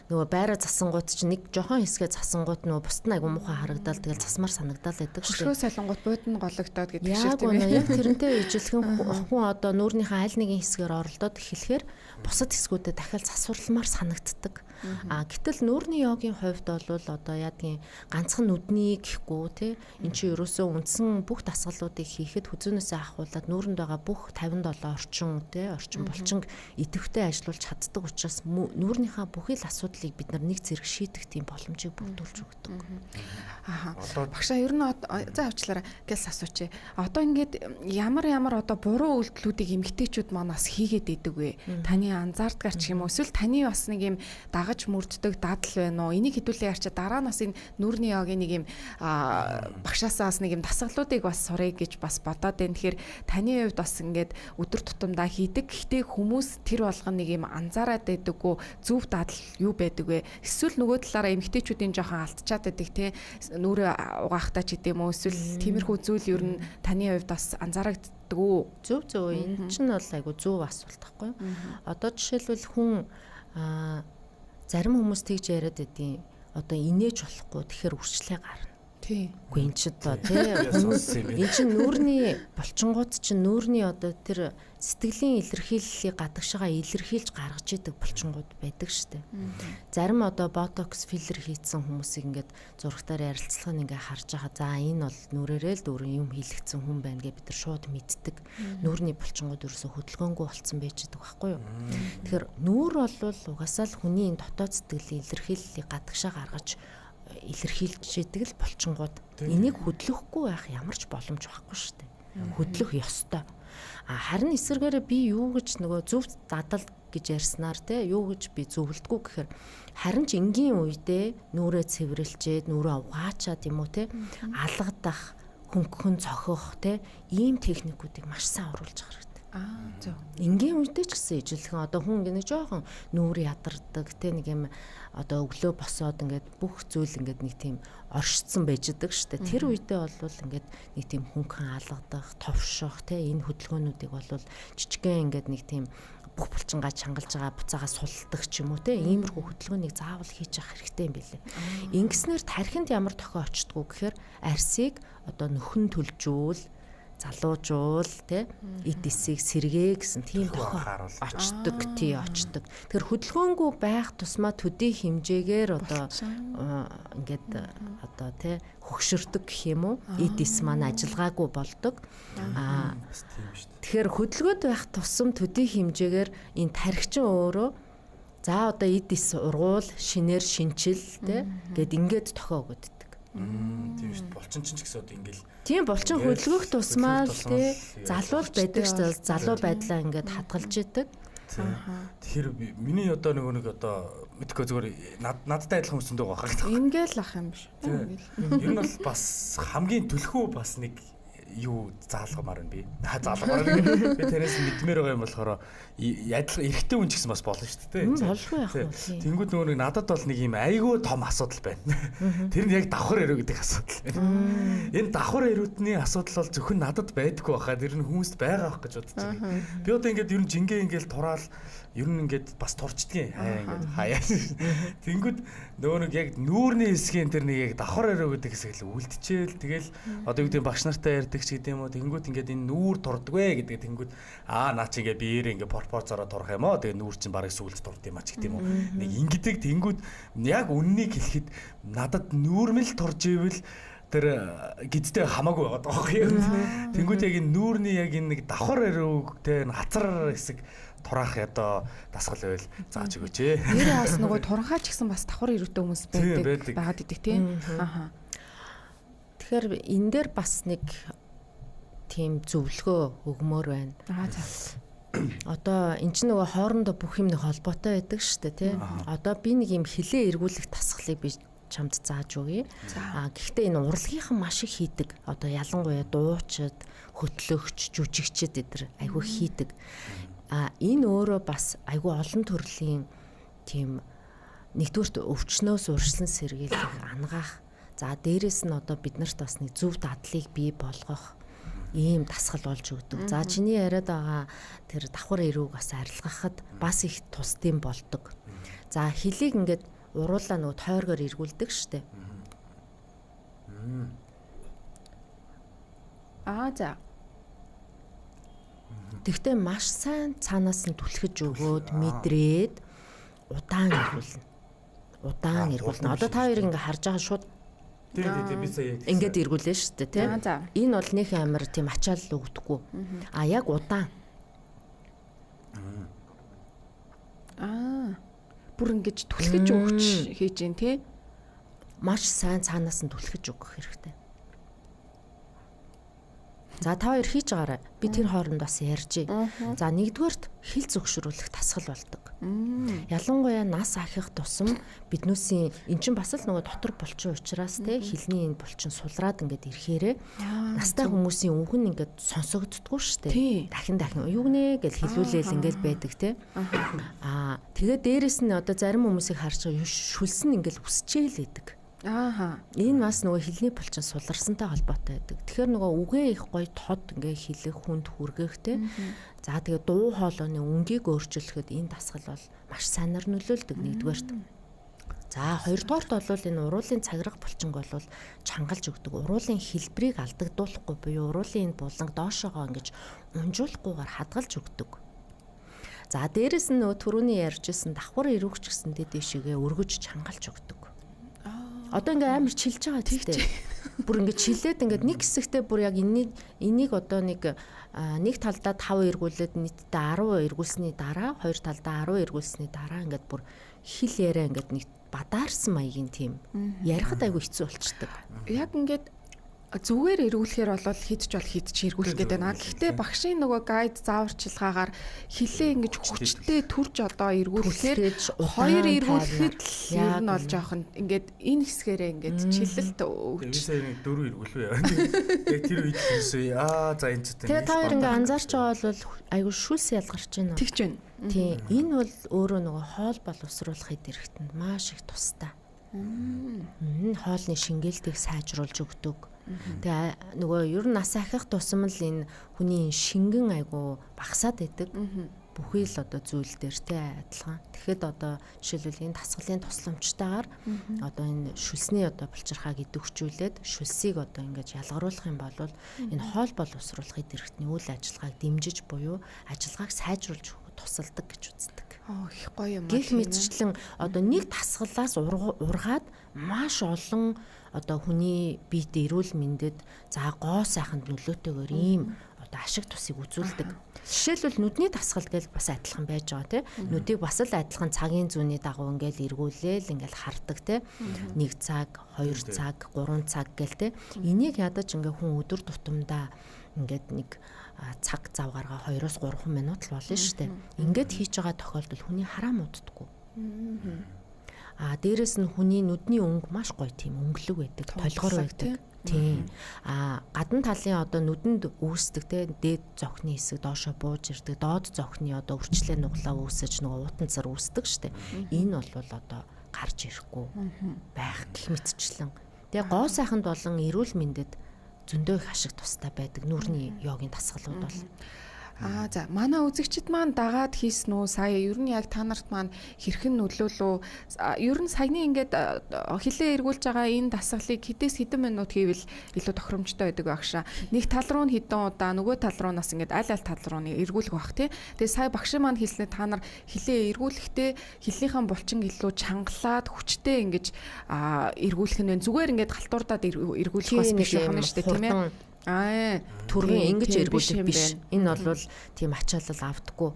Нөгөө байраа засангууд чинь нэг жохон хэсгээ засангууд нөгөө бусд нь айгу муухай харагдаал тэгэл засмаар санагдаал байдаг шүү дээ. Хөшгөө солонгууд бууд нь гологдоод гэдэг шиг тийм ээ. Яг тэрнтэй ижилхэн хүн одоо нүүрнийхээ аль нэгэн хэсгээр оролдоод эхлэхээр бусад хэсгүүдэд дахиад засварламар санагддаг. А гэтэл нүүрний йогийн хувьд бол одоо яадгийн ганцхан нүдний гэхгүй тий эн чинь ерөөсөө үндсэн бүх дасгалуудыг хийхэд хүзүүнээсээ ахуулаад нүүрэнд байгаа бүх 57 орчин тий орчин булчинг идэвхтэй ажиллуулж чаддаг учраас нүүрнийхээ бүхий л асуудлыг бид нар нэг зэрэг шийдэх тийм боломжийг бүрдүүлж өгдөг. Аа. Багшаа ер нь за авчлаарай гэлс асуучих. Одоо ингээд ямар одоо буруу үйлдэлүүдийг эмэгтэйчүүд маань бас хийгээд идэг вэ? Таны анзаардгаар ч юм уу эсвэл таны бас нэг юм дагаж мөрддөг дадал байна уу? Энийг хэдүүлээ ярьчаа дараа нь бас энэ нүүрний йогийн нэг юм багшаасаа бас нэг юм дасгалуудыг бас сурыг гэж бас бодоод байна. Тэгэхээр таны хувьд бас ингээд өдөр тутамдаа хийдэг. Гэхдээ хүмүүс тэр болгон нэг юм анзаараад байдаггүй зөв дадал юу байдаг вэ? Эсвэл нөгөө талаараа эмэгтэйчүүдийн жоохон алдчаад байдаг те нүрээ угаахтаа ч гэдэм үү эсвэл тиймэрхүү зүйл ер нь таны хувьд бас анзаарагддаг уу? Зөв зөв энэ чинь бол айгу зөв асуулт байхгүй юу? Одоо жишээлбэл хүн зарим хүмүүс тэгж яриад байдیں۔ Одоо инээж болохгүй тэгэхээр үрчлээ гарна. Тий. Үгүй эн чинь одоо тий энэ чинь нүүрний булчингууд чинь нүүрний одоо тэр сэтгэлийн илэрхийллийг гадагшаага илэрхийлж гаргаж идэг булчингууд байдаг штэ. Зарим одоо ботокс филлер хийцэн хүмүүсийг ингээд зурагтаар ярилцлага нь ингээд харж байгаа. За энэ бол нүрээрээ л дүүрэн юм хийлэгдсэн хүн байна гэж бид нар шууд мэддэг. Нүүрний булчингууд ерөөсө хөдөлгөөнгүй болцсон байж байгаа байхгүй юу? Тэгэхээр нүүр бол угаасаа л хүний энэ дотоод сэтгэлийн илэрхийллийг гадагшаа гаргаж илэрхийлж идэг л булчингууд. Энийг хөдлөхгүй байх ямар ч боломж байхгүй шүү дээ. Хөдлөх ёстой. А харин эсвэргээрээ би юу гэж нөгөө зөв дадал гэж ярьснаар те юу гэж би зөвлөдгүү гэхээр харин ч энгийн үедээ нүрээ цэвэрлжээд нүрээ угаачаад юм уу те алгадах, хөнгөн цохих те ийм техникүүдийг маш сайн оруулж байгаа хэрэгтэй. Аа зөв. Энгийн үедээ ч гэсэн ижилхэн одоо хүн ингэ нэг жоохон нүүр ядардаг те нэг юм одоо өглөө босоод ингээд бүх зүйл ингээд нэг тийм оршицсан байж идэг штэ. Тэр үедээ бол ингээд нэг тийм хөнгөн алгадах, товшох те энэ хөдөлгөөнүүдийг бол жижигхэн ингээд нэг тийм бүх булчингаа чангалж байгаа буцаага сулдаг ч юм уу те иймэрхүү хөдөлгөөнийг заавал хийж явах хэрэгтэй юм билээ. Ингэснээр тархинд ямар тохио очдгоо гэхээр арсыг одоо нөхөн төлжүүл залуужуул те эд эсийг сэргээ гэсэн тийм тохио очдог тий очдог. Тэгэхээр хөдөлгөөнгүй байх тусмаа төдий хэмжээгээр одоо ингээд одоо те хөгшөрдөг гэх юм уу эд эс маань ажиллагаагүй болдог. Аа тэгэхээр хөдөлгөөд байх тусам төдий хэмжээгээр энэ тархичин өөрөө за одоо эд эс ургуул шинээр шинчил те гэд ингээд тохио өгдөг. Тийм шүү дээ. Булчин чинь ч гэсэн одоо ингээл тийм булчин хөдөлгөх тусмаа л тий залуул байдаг шүү дээ. Залуу байдлаа ингээд хадгалж идэг. Тэгэхээр миний одоо нөгөө нэг одоо мэдгүй зүгээр надтай адилхан хүмүүс зөндөө байгаа хэрэг. Ингээл ах юм биш. Ер нь бол бас хамгийн түлхүү бас нэг юу заалгамаар байна би. Заалгамаар байна. Би тэрээс мэдмээр байгаа юм болохоор адилхан эрэгтэй хүн ч гэсэн бас болно шүү дээ. Болгүй яах вэ? Тэнгүүд нөгөө нэг надад бол нэг юм айгүй том асуудал байна. Тэр нь яг давхар өрөө гэдэг асуудал байна. Энэ давхар өрөөдний асуудал бол зөвхөн надад байдаггүй байхаа. Тэр нь хүмүүст байгаа байх гэж бодож байна. Би одоо ингээд ер нь жингээ ингээд тураал ер нь ингээд бас турчдгийн хаяа ингээд хаяа. Тэнгүүд нөгөө нэг яг нүүрний хэсгийн тэр нэг яг давхар өрөө гэдэг хэсэг л үлдчихээл. Тэгэл одоо юу гэдэг багш нартай ярьдаг ч гэдэг юм уу. Тэнгүүд ингээд энэ нүүр турдагвэ гэдэг тэнгүүд аа наа чи ингээд биеэр ингээд пропорцороо турах юм оо. Тэгээ нүүр чинь бараг сүлд турд юм а ч гэдэг юм уу. Нэг ингэдэг тэнгүүд яг үннийг хэлэхэд надад нүүрмэл турж ивэл тэр гидтэй хамаагүй байгаа байхгүй юу. Тэнгүүд яг энэ нүүрний яг энэ нэг давхар өрөөг те хацар хэсэг тураах одоо дасгал байвал зааж өгөөч ээ. Нэрээ бас нөгөө туранхай ч гэсэн бас давхар өрөөтэй хүмүүс байдаг байгаад идэг тийм. Аха. Тэгэхээр энэ дээр бас нэг тийм зөвлөгөө өгмөр байна. Аа за. Одоо эн чинь нөгөө хоорондоо бүх юм нэг холбоотой байдаг шүү дээ тий. Одоо би нэг юм хилээ эргүүлэх дасгалыг би чамд зааж өгье. Аа гэхдээ энэ урлагийнхан маш их хийдэг. Одоо ялангуяа дуучид, хөтлөгч, жүжигчид эдэр айгүй хийдэг. А энэ өөрөө бас айгүй олон төрлийн тийм нэгдүгüрт өвчнөөс урьдчилан сэргийлэх, ангаах. За дээрэс нь одоо бид нарт бас нэг зөв дадлыг бий болгох ийм дасгал болж өгдөг. За чиний яриад байгаа тэр давхар эрүүг бас арилгахад бас их тусдим болдог. За хөлийг ингээд уруулаа нөгөө тойргоор эргүүлдэг штэ. Аа за. Тэгтээ маш сайн цаанаас нь түлхэж өгөөд мэдрээд удаан эргүүлнэ. Удаан эргүүлнэ. Одоо та хоёрыг ингээ харж байгаа шууд тий би сая яг ингээд эргүүлнэ шүү дээ тий. Энэ бол нөх амар тийм ачаал өгдөггүй. А яг удаан. Аа. Бүр ингэж түлхэж өгч хийж гин тий. Маш сайн цаанаас нь түлхэж өгөх хэрэгтэй. За та хоёр хийж байгаарай. Би тэр хооронд бас ярьж. За нэгдүгээрт хил зөвшөөрүүлэх дасгал болдог. Ялангуяа нас ахих тусам биднүүсийн эн чинь бас л нөгөө дотор булчин учраас те хилний энэ булчин сулраад ингээд ирэхээрээ настай хүмүүсийн өнгөн ингээд сонсогддгоо шүү дээ. Дахин дахин юу гинэ гэж хилүүлээл ингээд байдаг те. Аа тэгээ дээрэс нь одоо зарим хүмүүсийг харж байгаа шүлсэн ингээд үсчээл идэг. Ааха. Энэ бас нөгөө хилний булчин суларсантай холбоотой байдаг. Тэгэхээр нөгөө үгээ их гоё тод ингээ хэлэх хүнд хүргэх те. За тэгээ дуу хоолойны өнгийг өөрчлөхөд энэ дасгал бол маш сайнаар нөлөөлдөг нэгдүгээрт. За хоёрдугаарт бол энэ уруулын цагирах булчинг бол чангалж өгдөг. Уруулын хэлбэрийг алдагдуулахгүй буюу уруулын энэ буланг доошоогоо ингэж унжуулахгүйгээр хадгалж өгдөг. За дээрэс нь нөгөө түрүүний ярьжсэн давхар эрүүгч гэсэн дэд дэшигээ өргөж чангалж өгдөг. Одоо ингээ амар чилж байгаа тийм. Бүр ингээ чилээд ингээд нэг хэсэгтээ бүр яг энийг одоо нэг нэг талдаа 5 эргүүлээд нийтдээ 10 эргүүлсний дараа хоёр талдаа 10 эргүүлсний дараа ингээд бүр хэл яриа ингээд нэг бадаарсан маягийн тийм ярихад айгүй хэцүү болчдөг. Яг ингээд зүгээр эргүүлэхээр бол хэд ч бол хэд ч эргүүлэх гэдэг байна. Гэхдээ багшийн нөгөө гайд зааварчилгаагаар хилээ ингэж хүчтэй төрж одоо эргүүлэхээр хоёр эргүүлэхэд л ер нь бол жоохон ингээд энэ хэсгээрээ ингээд чилэлт өгч. Би сая нэг дөрөв эргүүлв яа. Яг тэр үед хэлсэн. Аа за энэ ч тийм. Тэгээ та хоёр ингээд анзаарч байгаа бол айгүй шүлс ялгарч байна. Тэгч байна. Тийм. Энэ бол өөрөө нөгөө хоол боловсруулахын хэрэгтэнд маш их тустай. Хоолны шингээлтийг сайжруулж өгдөг. Тэгээ нөгөө ер нь нас ахих тусам л энэ хүний шингэн айгу багасаад байдаг. Бүхий л одоо зүйл дээр те адилхан. Тэгэхэд одоо жишээлбэл энэ дасгалын тусламжтайгаар одоо энэ шүлсний одоо булчирхааг идэвхжүүлээд шүлсийг одоо ингэж ялгаруулах юм бол энэ хоол боловсруулахын дэрэгтний үйл ажиллагааг дэмжиж буюу ажиллагааг сайжруулж тусалдаг гэж үздэг. Аа их гоё юм аа. Гэх мэтчлэн одоо нэг дасгалаас ургаад маш олон одоо хүний биед эрүүл мэндэд за гоо сайханд нөлөөтэйгээр ийм одоо ашиг тусыг үзүүлдэг. Жишээлбэл нүдний дасгал гэж бас адилхан байж байгаа тий. Нүдийг бас л адилхан цагийн зүүнний дагуу ингээл эргүүлээл ингээл хардаг тий. 1 цаг, 2 цаг, 3 цаг гэл тий. Энийг ядаж ингээ хүн өдөр тутамдаа ингээд нэг цаг зав гаргаа 2-3 минут л болно шүү дээ. Ингээд хийж байгаа тохиолдолд хүний хараа мууддаггүй. А дээрэс нь хүний нүдний өнгө маш гоё тийм өнгөлөг байдаг, толгор байдаг. Тийм. А гадна талын одоо нүдэнд үүсдэг те дээд зохины хэсэг доошо бууж ирдэг, доод зохины одоо үрчлээ нуглаа үүсэж нөгөө уутанцар үүсдэг штэ. Энэ бол одоо гарч ирэхгүй байх гэх мэтчлэн. Тэгээ гоо сайханд болон эрүүл мэндэд зөндөө их ашиг тустай байдаг нүүрний йогийн дасгалууд бол. Аа за манай үзэгчид маань дагаад хийсэн үү сая ер нь яг та нарт маань хэрхэн нөлөөлөө ер нь саяны ингээд хилээ эргүүлж байгаа энэ дасгалыг хэдээс хэдэн минут хийвэл илүү тохиромжтой байдаг багшаа. Нэг тал руу нь хэдэн удаа нөгөө тал руу нас ингээд аль аль тал руу нь эргүүлэх бах тий. Тэгээ сая багшийн маань хэлснээр та нар хилээ эргүүлэхдээ хилийнхаа булчин илүү чангалаад хүчтэй ингэж эргүүлэх нь байна. Зүгээр ингээд галтуурдаад эргүүлэх бас биш юм шүү дээ тийм ээ. Аа түргэн ингэж эргүүлэх биш. Энэ бол тийм ачаалал авдаггүй.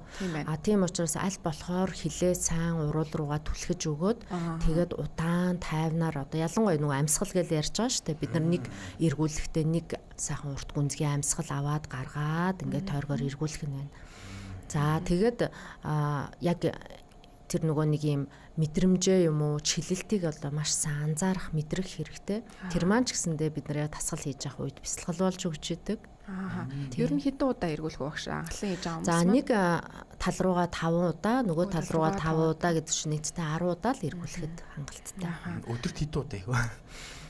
А тийм учраас аль болохоор хилээ сайн уруул руугаа түлхэж өгөөд тэгээд удаан тайвнаар одоо ялангуяа нөгөө амьсгал гэж ярьж байгаа шүү дээ. Бид нар нэг эргүүлэхдээ нэг сайхан урт гүнзгий амьсгал аваад гаргаад ингээд тойргоор эргүүлэх нь байна. За тэгээд яг тэр нөгөө нэг юм мэдрэмжээ юм уу чилэлтийг одоо маш сайн анзаарах мэдрэх хэрэгтэй. Тэр маань ч гэсэндээ бид нар яг тасгал хийж явах үед бясалгал болж өгч идэг. Аа. Ер нь хэдэн удаа эргүүлэх вэ багш? Анхлан хийж байгаа юм. За нэг тал руугаа 5 удаа, нөгөө тал руугаа 5 удаа гэдэг чинь нийтдээ 10 удаа л эргүүлэхэд хангалттай. Өдөрт хэдэн удаа их вэ?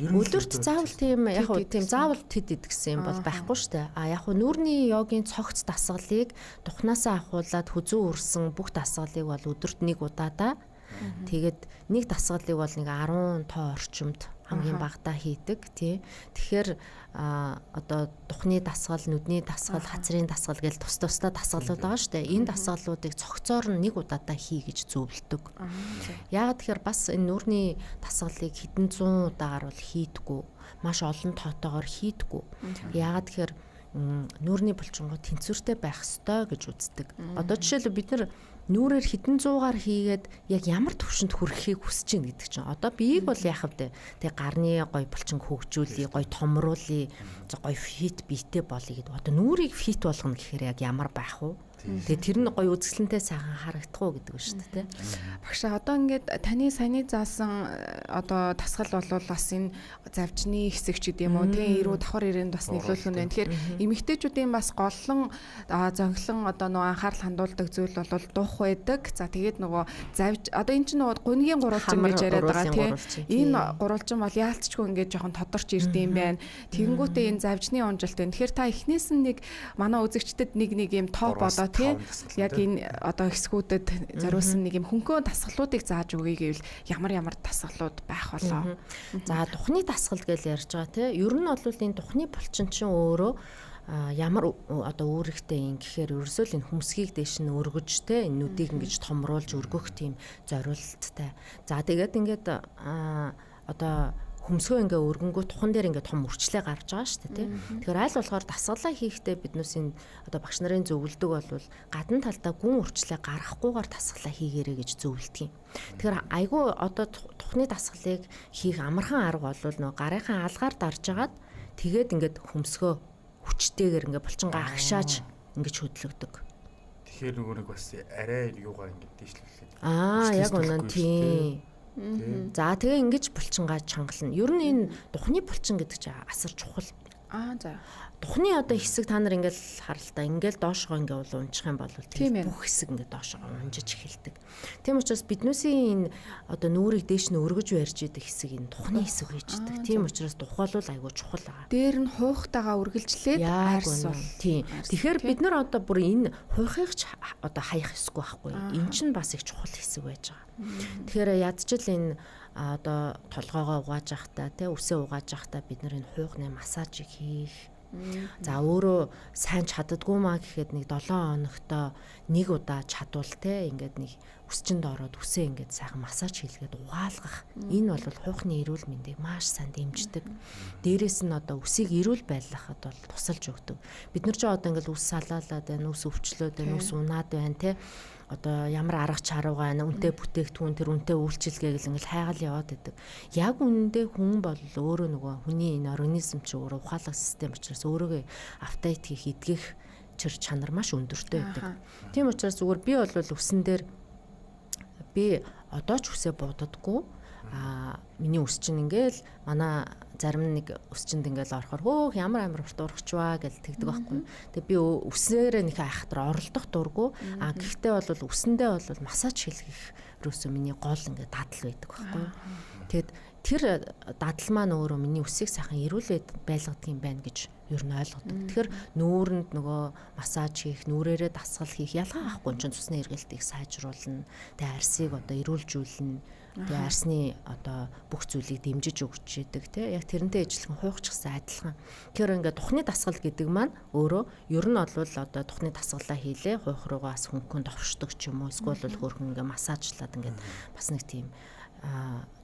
Өдөрт заавал тийм яг хуу тийм заавал тэд ид гэсэн юм бол байхгүй шүү дээ. А яг хуу нүүрний йогийн цогц дасгалыг тухнаасаа ахуулаад хүзүү үрсэн бүх дасгалыг бол өдөрт нэг удаадаа тэгээд нэг дасгалыг бол нэг 10 тоо орчимд хамгийн багадаа хийдэг тий. Тэгэхээр одоо духны дасгал, нүдний дасгал, хацрын дасгал гэл тус тусдаа дасгалууд байгаа шүү дээ. Энэ дасгалуудыг цогцоор нь нэг удаадаа хий гэж зөвлөдөг. Яагаад тэгэхээр бас энэ нүүрний дасгалыг хэдэн зуун удаагаар бол хийдэггүй. Маш олон тоотойгоор хийдэггүй. Яагаад тэгэхээр нүүрний булчингууд тэнцвэртэй байх ёстой гэж үздэг. Одоо жишээлбэл бид нар нүүрээр хэдэн зуугаар хийгээд яг ямар төвшөнд хүрэхийг хүсэж байна гэдэг чинь. Одоо биеийг бол яах вэ? Тэгээ гарны гой булчин хөгжүүлье, гой томруулъя, гой фит биетэй болъё гэдэг. Одоо нүүрийг фит болгоно гэхээр яг ямар байх вэ? Тэгээ тэр нь гоё үзэсгэлэнтэй сайхан харагдах уу гэдэг нь шүү дээ. Багшаа одоо ингээд таны саяны заасан одоо дасгал бол бас энэ завжны хэсэг ч гэдэм юм уу тийм эрүү давхар ирээнд бас нөлөөлөх нь байна. Тэгэхээр эмэгтэйчүүдийн бас голлон зонхлон одоо нөгөө анхаарал хандуулдаг зүйл бол дух байдаг. За тэгээд нөгөө завж одоо эн чинь нөгөө гунигийн гурвалжин гэж яриад байгаа тийм. Энэ гурвалжин бол яалтчгүй ингээд жоохон тодорч ирд юм байна. Тэгэнгүүтээ энэ завжны унжилт байна. Тэгэхээр та эхнээс нь нэг манай үзэгчдэд нэг нэг юм топ болоо тий яг энэ одоо хэсгүүдэд зориулсан нэг юм хөнгөн дасгалуудыг зааж өгье гэвэл ямар ямар дасгалууд байх болоо? За духны дасгал гэж ярьж байгаа тий. Ер нь бол энэ духны булчин чинь өөрөө ямар одоо үүрэгтэй юм гэхээр ерөөсөө л энэ хүмсгийг дээш нь өргөж те энэ нүдийг ингэж томруулж өргөх тийм зориулттай. За тэгээд ингээд одоо хөмсгөө ингээ өргөнгөө тухан дээр ингээ том үрчлээ гарч байгаа шүү дээ тий. Тэгэхээр аль болохоор дасгалаа хийхдээ биднээс энэ одоо багш нарын зөвлөдөг бол гадна талдаа гүн үрчлээ гаргахгүйгээр дасгалаа хийгээрэй гэж зөвлөдөг юм. Тэгэхээр айгүй одоо тухны дасгалыг хийх амархан арга бол нөгөө гарынхаа алгаар дарж агаад тэгээд ингээд хөмсгөө хүчтэйгээр ингээ булчингаа агшааж ингэж хөдлөгдөг. Тэгэхээр нөгөө нэг бас арай юугаар ингэ дээшлүүлээд. Аа яг үнэн тийм. За тэгээ ингэж булчингаа чангална. Ер нь энэ духны булчин гэдэг чинь асар чухал. Аа за. Духны одоо хэсэг та нар ингээл харалтаа ингээл доошгоо ингээ бол унчих юм бол бүх хэсэг ингээ доошгоо унжиж эхэлдэг. Тийм учраас биднүүсийн энэ одоо нүүрийг дээш нь өргөж барьж идэг хэсэг энэ духны хэсэг байж идэг. Тийм учраас дух бол айгүй чухал байгаа. Дээр нь хуухтайгаа үргэлжлээд арьс бол. Тийм. Тэгэхээр бид нар одоо бүр энэ хуйхыг ч одоо хаях ёсгүй байхгүй. Энэ чинь бас их чухал хэсэг байж байгаа. Тэгэхээр ядчил энэ одоо толгоогоо угааж явахдаа тий үсээ угааж явахдаа бид нар энэ хуйхны массажийг хийх. За өөрөө сайн чаддаггүй маа гэхэд нэг 7 хоногтой нэг удаа чадвал те ингээд нэг үсчинд ороод үсээ ингээд сайхан массаж хийлгээд угаалгах. Энэ бол хуйхны эрүүл мэндийг маш сайн дэмждэг. Дээрээс нь одоо үсийг эрүүл байлгахад бол тусалж өгдөг. Бид нар ч одоо ингээд үс салаалаад байна, үс өвчлөөд байна, үс унаад байна те. Одоо ямар арга чаруугаа байна, үнтэй бүтээгдэхүүн тэр үнтэй үйлчилгээ гэл ингээл хайгаал яваад байдаг. Яг үнэндээ хүн бол өөрөө нөгөө хүний энэ организм чи өөрөө ухаалаг систем учраас өөрийгөө апдейт хийх, эдгэх чир чанар маш өндөртэй байдаг. Тийм учраас зүгээр би бол үсэн дээр би одоо ч үсээ буудадаггүй. Аа миний үс чинь ингээл манай зарим нэг үсчинд ингээл орохоор хөөх ямар амар урт урагчваа гэж тэгдэг байхгүй. Тэгээ би үсээрээ нэг айхтар оролдох дурггүй. А гэхдээ бол үсэндээ бол массаж хийлгэх ерөөсөө миний гол ингээд дадал байдаг байхгүй. Тэгэд тэр дадал маань өөрөө миний үсийг сайхан эрүүл байлгадаг юм байна гэж ер нь ойлгодог. Тэгэхээр нүүрэнд нөгөө массаж хийх, нүүрээрээ дасгал хийх ялгаа авахгүй чинь цусны эргэлтийг сайжруулна. Тэгээ арсыг одоо эрүүлжүүлнэ. Тэгээ арсны одоо бүх зүйлийг дэмжиж өгч идэг тий. Яг тэрнтэй ижилхэн хуйхчихсан адилхан. Тэгэхээр ингээд тухны дасгал гэдэг маань өөрөө ер нь бол одоо тухны дасгалаа хийлээ, хуйх руугаа бас хөнгөн товшдог ч юм уу, эсвэл бол хөөрхөн ингээд массажлаад ингээд бас нэг тийм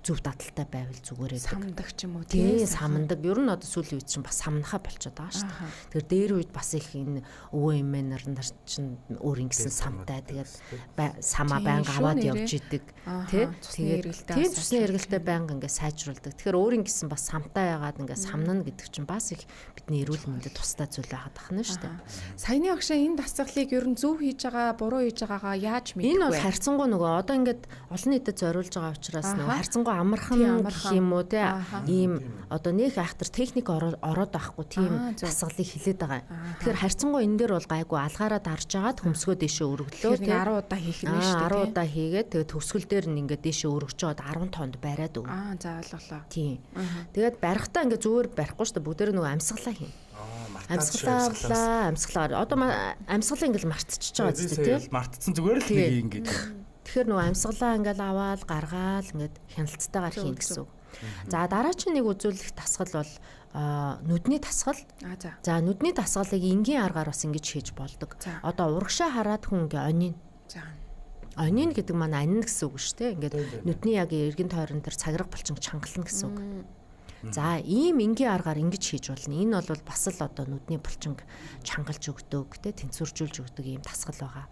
зөв дадалтай байвал зүгээр байдаг. Самдаг ч юм уу тий. Самдаг. Ер нь одоо сүүлийн үед чинь бас самнахаа болчиход байгаа шүү дээ. Тэгэхээр дээр үед бас их энэ өвөө эмээ нар чинь өөр ингэсэн самтай тэгээд самаа байнга аваад явж идэг тий. Тэгээд тийм цусны эргэлтээ байнга ингээ сайжруулдаг. Тэгэхээр өөр ингэсэн бас самтай яагаад ингээ самнана гэдэг чинь бас их бидний эрүүл мэндэд тустай зүйл байгаад тахна шүү дээ. Саяны агшаа энэ дасгалыг ер нь зөв хийж байгаа, буруу хийж байгаагаа яаж мэдэх вэ? Энэ бол харьцангуй нөгөө одоо ингээд олон нийтэд зориулж байгаа учраас нөгөө харьцангуй амархан гэх юм уу те ийм одоо нэг айхтар техник ороод байхгүй тийм дасгалыг хилээд байгаа. Тэгэхээр харьцангуй энэ дээр бол гайгүй алгаараа дарж агаад хөмсгөө дэшээ өргөлөө те 10 удаа хийх юм шүү дээ. 10 удаа хийгээд тэгээ төгсгөл дээр нь ингээд дэшээ өргөж аваад 10 тоонд бариад өгнө. Аа за ойлголоо. Тийм. Тэгээд барихтаа ингээд зүгээр барихгүй шүү дээ. Бүгдээр нөгөө амьсгалаа хийн. Амьсгалаа амьсгалаа. Одоо амьсгалаа ингээд мартчихж байгаа зү те. Мартцсан зүгээр л нэг ингээд. Тэгэхээр нөгөө амьсгалаа ингээл аваал гаргаал ингээд хяналттайгаар хийн гэсэн үг. За дараагийн нэг үзүүлэх дасгал бол нүдний дасгал. За нүдний дасгалыг энгийн аргаар бас ингэж хийж болдог. Одоо урагшаа хараад хүн ингээ онийн. За. Онийн гэдэг маань анина гэсэн үг шүү дээ. Ингээд нүдний яг эргэн тойрон дээр цагирга булчин чангална гэсэн үг. За ийм энгийн аргаар ингэж хийж болно. Энэ бол бас л одоо нүдний булчинг чангалж өгдөг, тэ тэнцвэржүүлж өгдөг ийм дасгал байгаа.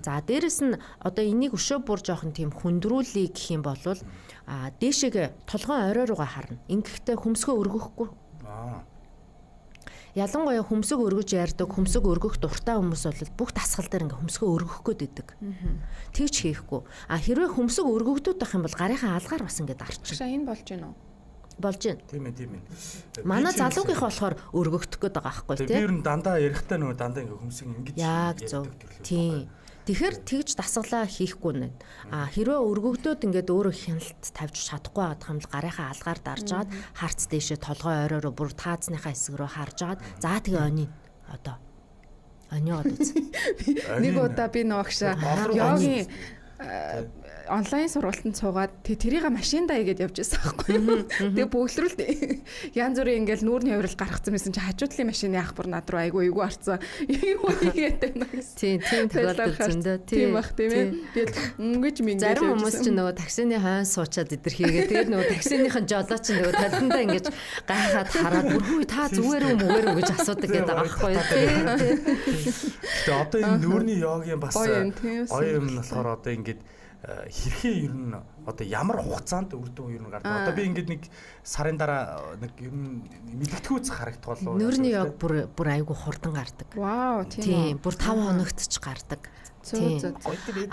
За дээрэс нь одоо энийг өшөө бүр жоохон тийм хүндрүүлэе гэх юм бол дээшээгээ толгойн орой руугаа харна. Ингэхдээ хөмсгөө өргөхгүй. Ялангуяа хөмсөг өргөж ярьдаг, хөмсөг өргөх дуртай хүмүүс бол бүх дасгал дээр ингээ хөмсгөө өргөх гээд байдаг. Тэгж хийхгүй. А хэрвээ хөмсөг өргөгдөөд байх юм бол гарынхаа алгаар бас ингээ дарчих. Энэ болж гинөө? Болж байна. Тийм ээ, тийм ээ. Манай залуугийнх болохоор өргөгдөх гээд байгаа байхгүй тий. Би ер нь дандаа ярихдаа нөгөө дандаа ингээ хөмсөг ингэж яг зөв. Тийм. Тэгэхээр тэгж дасгалаа хийхгүй нэ. А хэрвээ өргөгдөөд ингээд өөрөө хяналт тавьж чадахгүй байгаад юм бол гарынхаа алгаар дарж агаад харц дээшээ толгой оройроо бүр таазныхаа хэсэг рүү харж агаад за тэгээ онийн одоо Оньёод үз. Нэг удаа би нөөгшөө йогийн онлайн сургалтанд суугаад тэрийг машиндаа хийгээд явж байсан байхгүй юу. Тэгээ бөглөрүүлд янз бүрийн ингээл нүүрний хувирал гаргацсан байсан чи хажуу талын машины ах бүр над руу айгүй айгүй арцсан. Юу хийгээд байна гэсэн. Тийм, тийм тохиолдол зөндөө. Тийм бах тийм ээ. Тэгэл өнгөж минь зарим хүмүүс чинь нөгөө таксины хойно суучаад идэр хийгээ. Тэгээд нөгөө таксиныхын жолоо чинь нөгөө талдандаа ингэж гайхаад хараад бүрхүү та зүгээр үү мүгээр үү гэж асуудаг гэдэг байгаа байхгүй юу. Тийм. Гэтэ одоо энэ нүүрний йогийн бас гоё юм нь болохоор одоо ингээд хэрхэн ер нь одоо ямар хугацаанд үр дүн ер нь гардаг. Одоо би ингээд нэг сарын дараа нэг ер нь мэдгэдэггүйц харагдах болов. Нүүрний йог бүр айгүй хурдан гардаг. Вау, тийм. Бүр 5 хоногт ч гардаг. Тийм.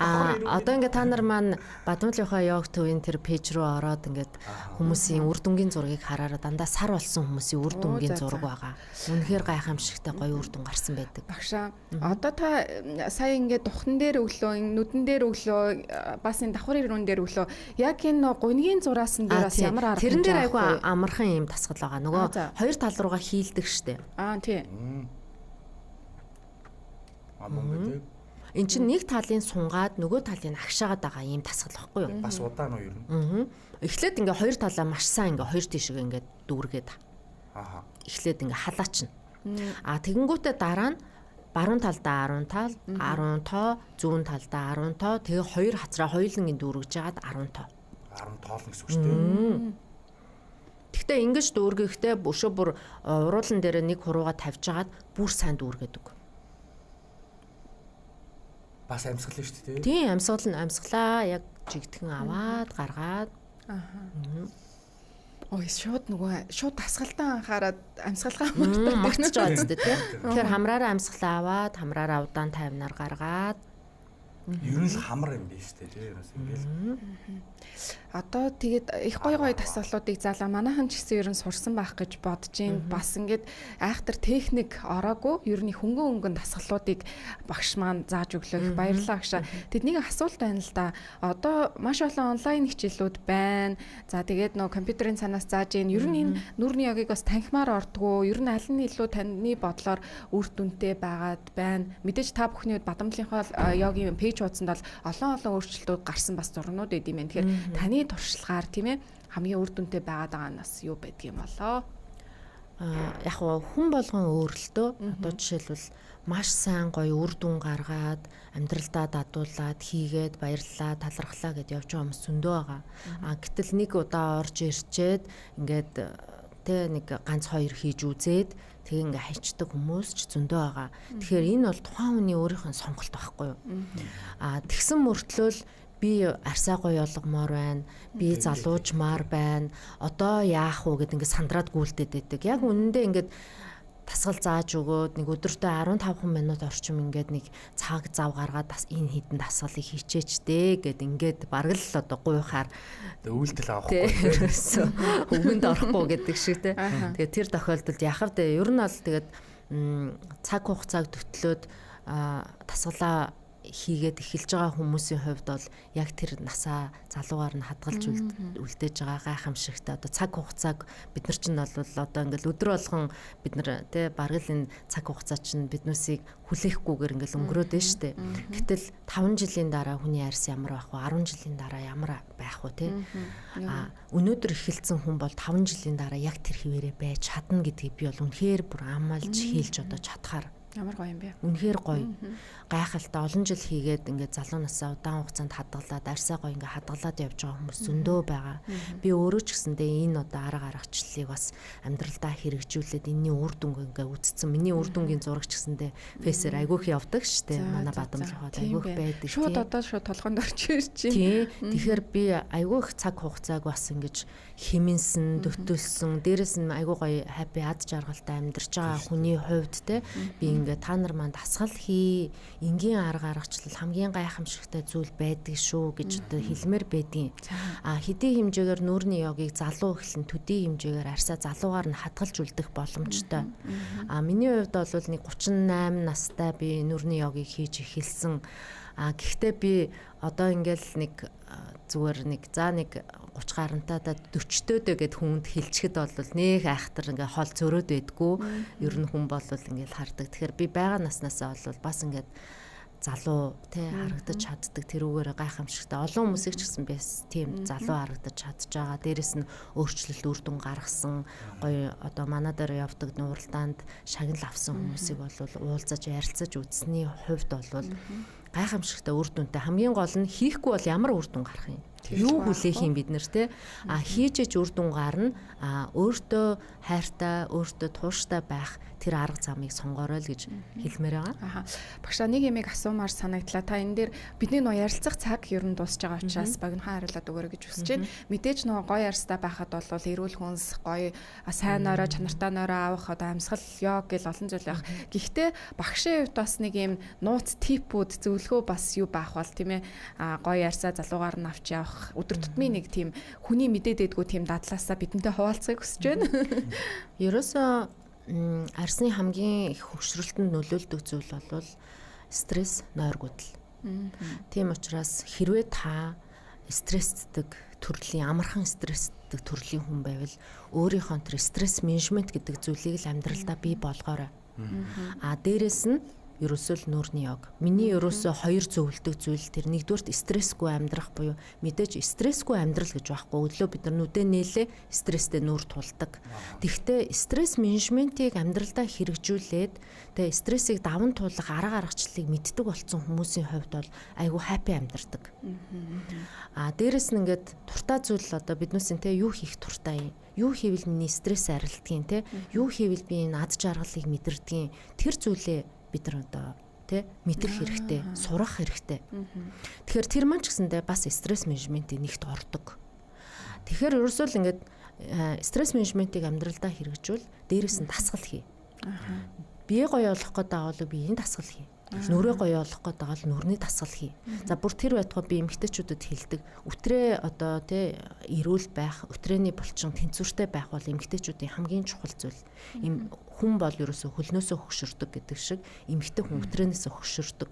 Аа одоо ингээд та нар маань Бадамлынхаа йог төвийн тэр пэйж рүү ороод ингээд хүмүүсийн үр дүнгийн зургийг хараараа дандаа сар болсон хүмүүсийн үр дүнгийн зураг байгаа. Үнэхээр гайхамшигтай гоё үр дүн гарсан байдаг. Багшаа одоо та сая ингээд духан дээр өглөө, нүдэн дээр өглөө, бас энэ давхар ирүүн дээр өглөө яг энэ гунигийн зураасан дээр бас ямар арга тэрэн дээр айгүй амархан юм дасгал байгаа. Нөгөө хоёр тал руугаа хийлдэг штэ. Аа тийм. Аа мөн гэдэг. Эн чинь нэг талын сунгаад нөгөө талыг агшаагаад байгаа ийм дасгал байхгүй юу? Бас удаан уу ер нь? Эхлээд ингээ хоёр талаа маш сайн ингээ хоёр тийшээ ингээ дүүргээд. Аа. Эхлээд ингээ халаачна. Аа тэгэнгүүтээ дараа нь баруун талдаа 10 тал, 10 тоо, зүүн талдаа 10 тоо, тэгээ хоёр хацраа хоёулангийн дүүргэж жагаад 10 тоо. 10 тоолно гэсэн үг шүү дээ. Гэхдээ ингэж дүүргэхдээ өшөө бүр уруулан дээр нэг хурууга тавьж жагаад бүр сайн дүүргээд үг. Бас амьсгал шүү дээ. Тийм, амьсгал нь амьсгалаа яг жигдхэн аваад гаргаад. Аа. Ой, шууд нөгөө шууд дасгалдаа анхаарад амьсгалгаа мартаад мартаж байгаа зү тий. Тэгэхээр хамраараа амьсгалаа аваад, хамраараа удаан тайвнаар гаргаад. Ер нь л хамар юм биш үү тий. Ерөөс ингээл. Одоо тэгээд их гоё гоё дасгалуудыг заалаа. Манайхан ч гэсэн ер нь сурсан байх гэж бодож байна. Бас ингээд айхтар техник ороогүй. Ер нь хөнгөн хөнгөн дасгалуудыг багш маань зааж өглөө. Их баярлалаа багшаа. Тэгэд нэг асуулт байна л да. Одоо маш олон онлайн хичээлүүд байна. За тэгээд нөө компьютерийн цаанаас зааж гин. Ер нь энэ нүүрний йогийг бас танхимаар ордгоо. Ер нь аль нь илүү таны бодлоор үр дүнтэй байгаад байна. Мэдээж та бүхний хувьд Бадамлынхаа йогийн пэйж хуудсанд бол олон олон өөрчлөлтүүд гарсан бас зурнууд байд юм байна. Тэгэхээр таны туршлагаар тийм ээ хамгийн үр дүнтэй байгаад байгаа нь бас юу байдгийг юм болоо? Аа яг хүн болгон өөр л дөө. Одоо жишээлбэл маш сайн гоё үр дүн гаргаад амьдралдаа дадуулаад хийгээд баярлалаа талархлаа гэд явж байгаа хүмүүс зөндөө байгаа. Аа гэтэл нэг удаа орж ирчээд ингээд тэ нэг ганц хоёр хийж үзээд тэг ингээ хайчдаг хүмүүс ч зөндөө байгаа. Тэгэхээр энэ бол тухайн хүний өөрийнх нь сонголт байхгүй юу? Аа тэгсэн мөртлөө л би арсаа гоё олгомоор байна. Би залуужмаар байна. Одоо яах вэ гэд ингээ сандраад гүйлдээд байдаг. Яг үнэндээ ингээд дасгал зааж өгөөд нэг өдөртөө 15 минут орчим ингээд нэг цаг зав гаргаад бас энэ хідэн дасгалыг хийчээч дээ гэд ингээд бараг л одоо гуйхаар үйлдэл авахгүй үгэнд орохгүй гэдэг шиг те. Тэгээд тэр тохиолдолд яхав дээ. Ер нь бол тэгээд цаг хугацааг төтлөөд дасгалаа хийгээд эхэлж байгаа хүмүүсийн хувьд бол яг тэр насаа залуугаар нь хадгалж үлдээж байгаа гайхамшигтай. Одоо цаг хугацааг бид нар чинь бол одоо ингээл өдөр болгон бид нар тий бараг л энэ цаг хугацаа чинь биднүүсийг хүлээхгүйгээр ингээл өнгөрөөд байна штэ. Гэтэл 5 жилийн дараа хүний арьс ямар байх вэ? 10 жилийн дараа ямар байх вэ тий? А өнөөдөр эхэлсэн хүн бол 5 жилийн дараа яг тэр хിവэрээ байж чадна гэдгийг би бол үнэхээр бүр амлаж хэлж одоо чадхаар. Ямар гоё юм бэ? Үнэхээр гоё. Гайхалтай олон жил хийгээд ингээд залуу насаа удаан хугацаанд хадгалаад арьсаа гоё ингээд хадгалаад явж байгаа хүмүүс зөндөө байгаа. Би өөрөө ч гэсэндээ энэ одоо арга аргачлалыг бас амьдралдаа хэрэгжүүлээд энэний үр дүнг ингээд үзсэн. Миний үр дүнгийн зураг ч гэсэндээ фейсээр айгүйх явдаг штэ. Манай Бадамлынхаа айгүйх байдаг. Шууд одоо шууд толгойнд орж ирж байна. Тийм. Тэгэхээр би айгүйх цаг хугацааг бас ингэж хэмнсэн, төтөлсөн, дээрэс нь айгүй гоё happy ад жаргалтай амьдарч байгаа хүний хувьд те би ингээд та нар маань дасгал хий, энгийн арга аргачлал хамгийн гайхамшигтай зүйл байдаг шүү гэж одоо хэлмээр байдгийн. А хэдий хэмжээгээр нүүрний йогийг залуу эхлэн төдий хэмжээгээр арьсаа залуугаар нь хадгалж үлдэх боломжтой. А миний хувьд бол нэг 38 настай би нүүрний йогийг хийж эхэлсэн. А гэхдээ би одоо ингээл нэг зүгээр нэг за нэг 30 гарантайдаа 40-төөдөө гэд хүнд хэлчихэд бол нэх айхтар ингээ хол зөрөөд байдгүй. Ер нь хүн бол ингээл хардаг. Тэгэхээр би байгаа наснаасаа бол бас ингээд залуу тий харагдаж чаддаг. Тэрүүгээр гайхамшигтай. Олон хүмүүсийг ч гэсэн би тийм залуу харагдаж чадж байгаа. Дээрэс нь өөрчлөлт үр дүн гаргасан гоё одоо манай дээр явдаг нууралдаанд шагнал авсан хүмүүсийг бол уулзаж ярилцаж үзсний хувьд бол гайхамшигтай үр дүнтэй. Хамгийн гол нь хийхгүй бол ямар үр дүн гарах юм? Юу хүлээх юм бид нэр те? А хийж ээж үр дүн гарна. А өөртөө хайртай, өөртөө тууштай байх тэр арга замыг сонгоорой л гэж хэлмээр байгаа. Аха. Багшаа нэг юмыг асуумаар санагдлаа. Та энэ дээр бидний нөө ярилцах цаг ер нь дуусж байгаа учраас богинохон хариулаад өгөөрэй гэж хүсэж байна. Мэдээж нөгөө гоё арьстай байхад бол эрүүл хүнс, гоё сайн нойроо, чанартай нойроо авах, одоо амьсгал, йог гэл олон зүйл байх. Гэхдээ багшийн хувьд бас нэг юм нууц типүүд, зөвлөгөө бас юу байх бол тийм ээ. А гоё арьсаа залуугаар нь авч явах өдөр тутмын нэг тийм хүний мэдээд байдгүй тийм дадлаасаа бидэнтэй хуваалцахыг хүсэж байна. Ерөөсөө арьсны хамгийн их хөгшрөлтөнд нөлөөлдөг зүйл бол стресс, нойргүйдэл. Тийм учраас хэрвээ та стрессдэг төрлийн, амархан стрессдэг төрлийн хүн байвал өөрийнхөө тэр стресс менежмент гэдэг зүйлийг л амьдралдаа бий болгоорой. А дээрэс нь ерөөсөө л нүүрний йог. Миний ерөөсөө хоёр зөвлөдөг зүйл тэр нэгдүгээрт стрессгүй амьдрах буюу мэдээж стрессгүй амьдрал гэж байхгүй. Өглөө бид нар нүдэ нээлээ стресстэй нүүр тулдаг. Тэгэхдээ стресс менежментийг амьдралдаа хэрэгжүүлээд тэгээ стрессийг даван туулах арга аргачлалыг мэддэг болсон хүмүүсийн хувьд бол айгүй хаппи амьдардаг. А дээрэс нь ингээд дуртай зүйл одоо биднүүсийн те юу хийх дуртай юм? Юу хийвэл миний стресс арилдгийг те? Юу хийвэл би энэ ад жаргалыг мэдэрдгийг? Тэр зүйлээ бид нар одоо тий мэдэх хэрэгтэй, сурах хэрэгтэй. Тэгэхээр тэр маань ч гэсэндээ бас стресс менежментийн нэгт ордог. Тэгэхээр ерөөсөө л ингээд стресс менежментийг амьдралдаа хэрэгжүүл, дээрээс нь дасгал хий. Бие гоё болох гээд байгаа бол биеийн дасгал хий. Нүрээ гоё болох гээд байгаа бол нүрний дасгал хий. За бүр тэр байтугай би эмэгтэйчүүдэд хэлдэг. Үтрээ одоо тий эрүүл байх, үтрээний булчин тэнцвэртэй байх бол эмэгтэйчүүдийн хамгийн чухал зүйл. Хүн бол ерөөсөө хөлнөөсөө хөгшөрдөг гэдэг шиг эмэгтэй хүн үтрэнээсээ хөгшөрдөг.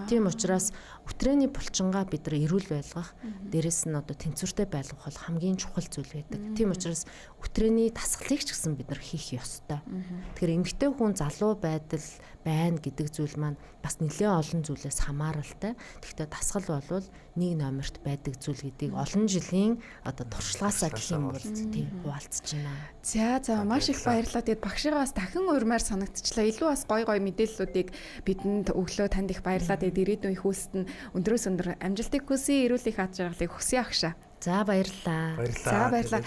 Тийм учраас үтрээний булчингаа бид нар эрүүл байлгах, дээрэс нь одоо тэнцвэртэй байлгах бол хамгийн чухал зүйл байдаг. Тийм учраас үтрээний дасгалыг ч гэсэн бид нар хийх ёстой. Тэгэхээр эмэгтэй хүн залуу байдал байна гэдэг зүйл маань бас нэлээд олон зүйлээс хамааралтай. Тэгэхдээ дасгал болвол нэг номерт байдаг зүйл гэдгийг олон жилийн одоо туршлагаасаа гэх юм бол тийм хуваалцаж байна. За за маш их баярлалаа. Тэгээд багшигаа бас дахин урмаар санагдчихлаа. Илүү бас гоё гоё мэдээллүүдийг бидэнд өглөө танд их баярлалаа. Тэгээд ирээдүйн их үйлсэд нь өндрөөс өндөр амжилтыг хүсье, эрүүл их ад жаргалыг хүсье агшаа. За баярлалаа. За баярлалаа.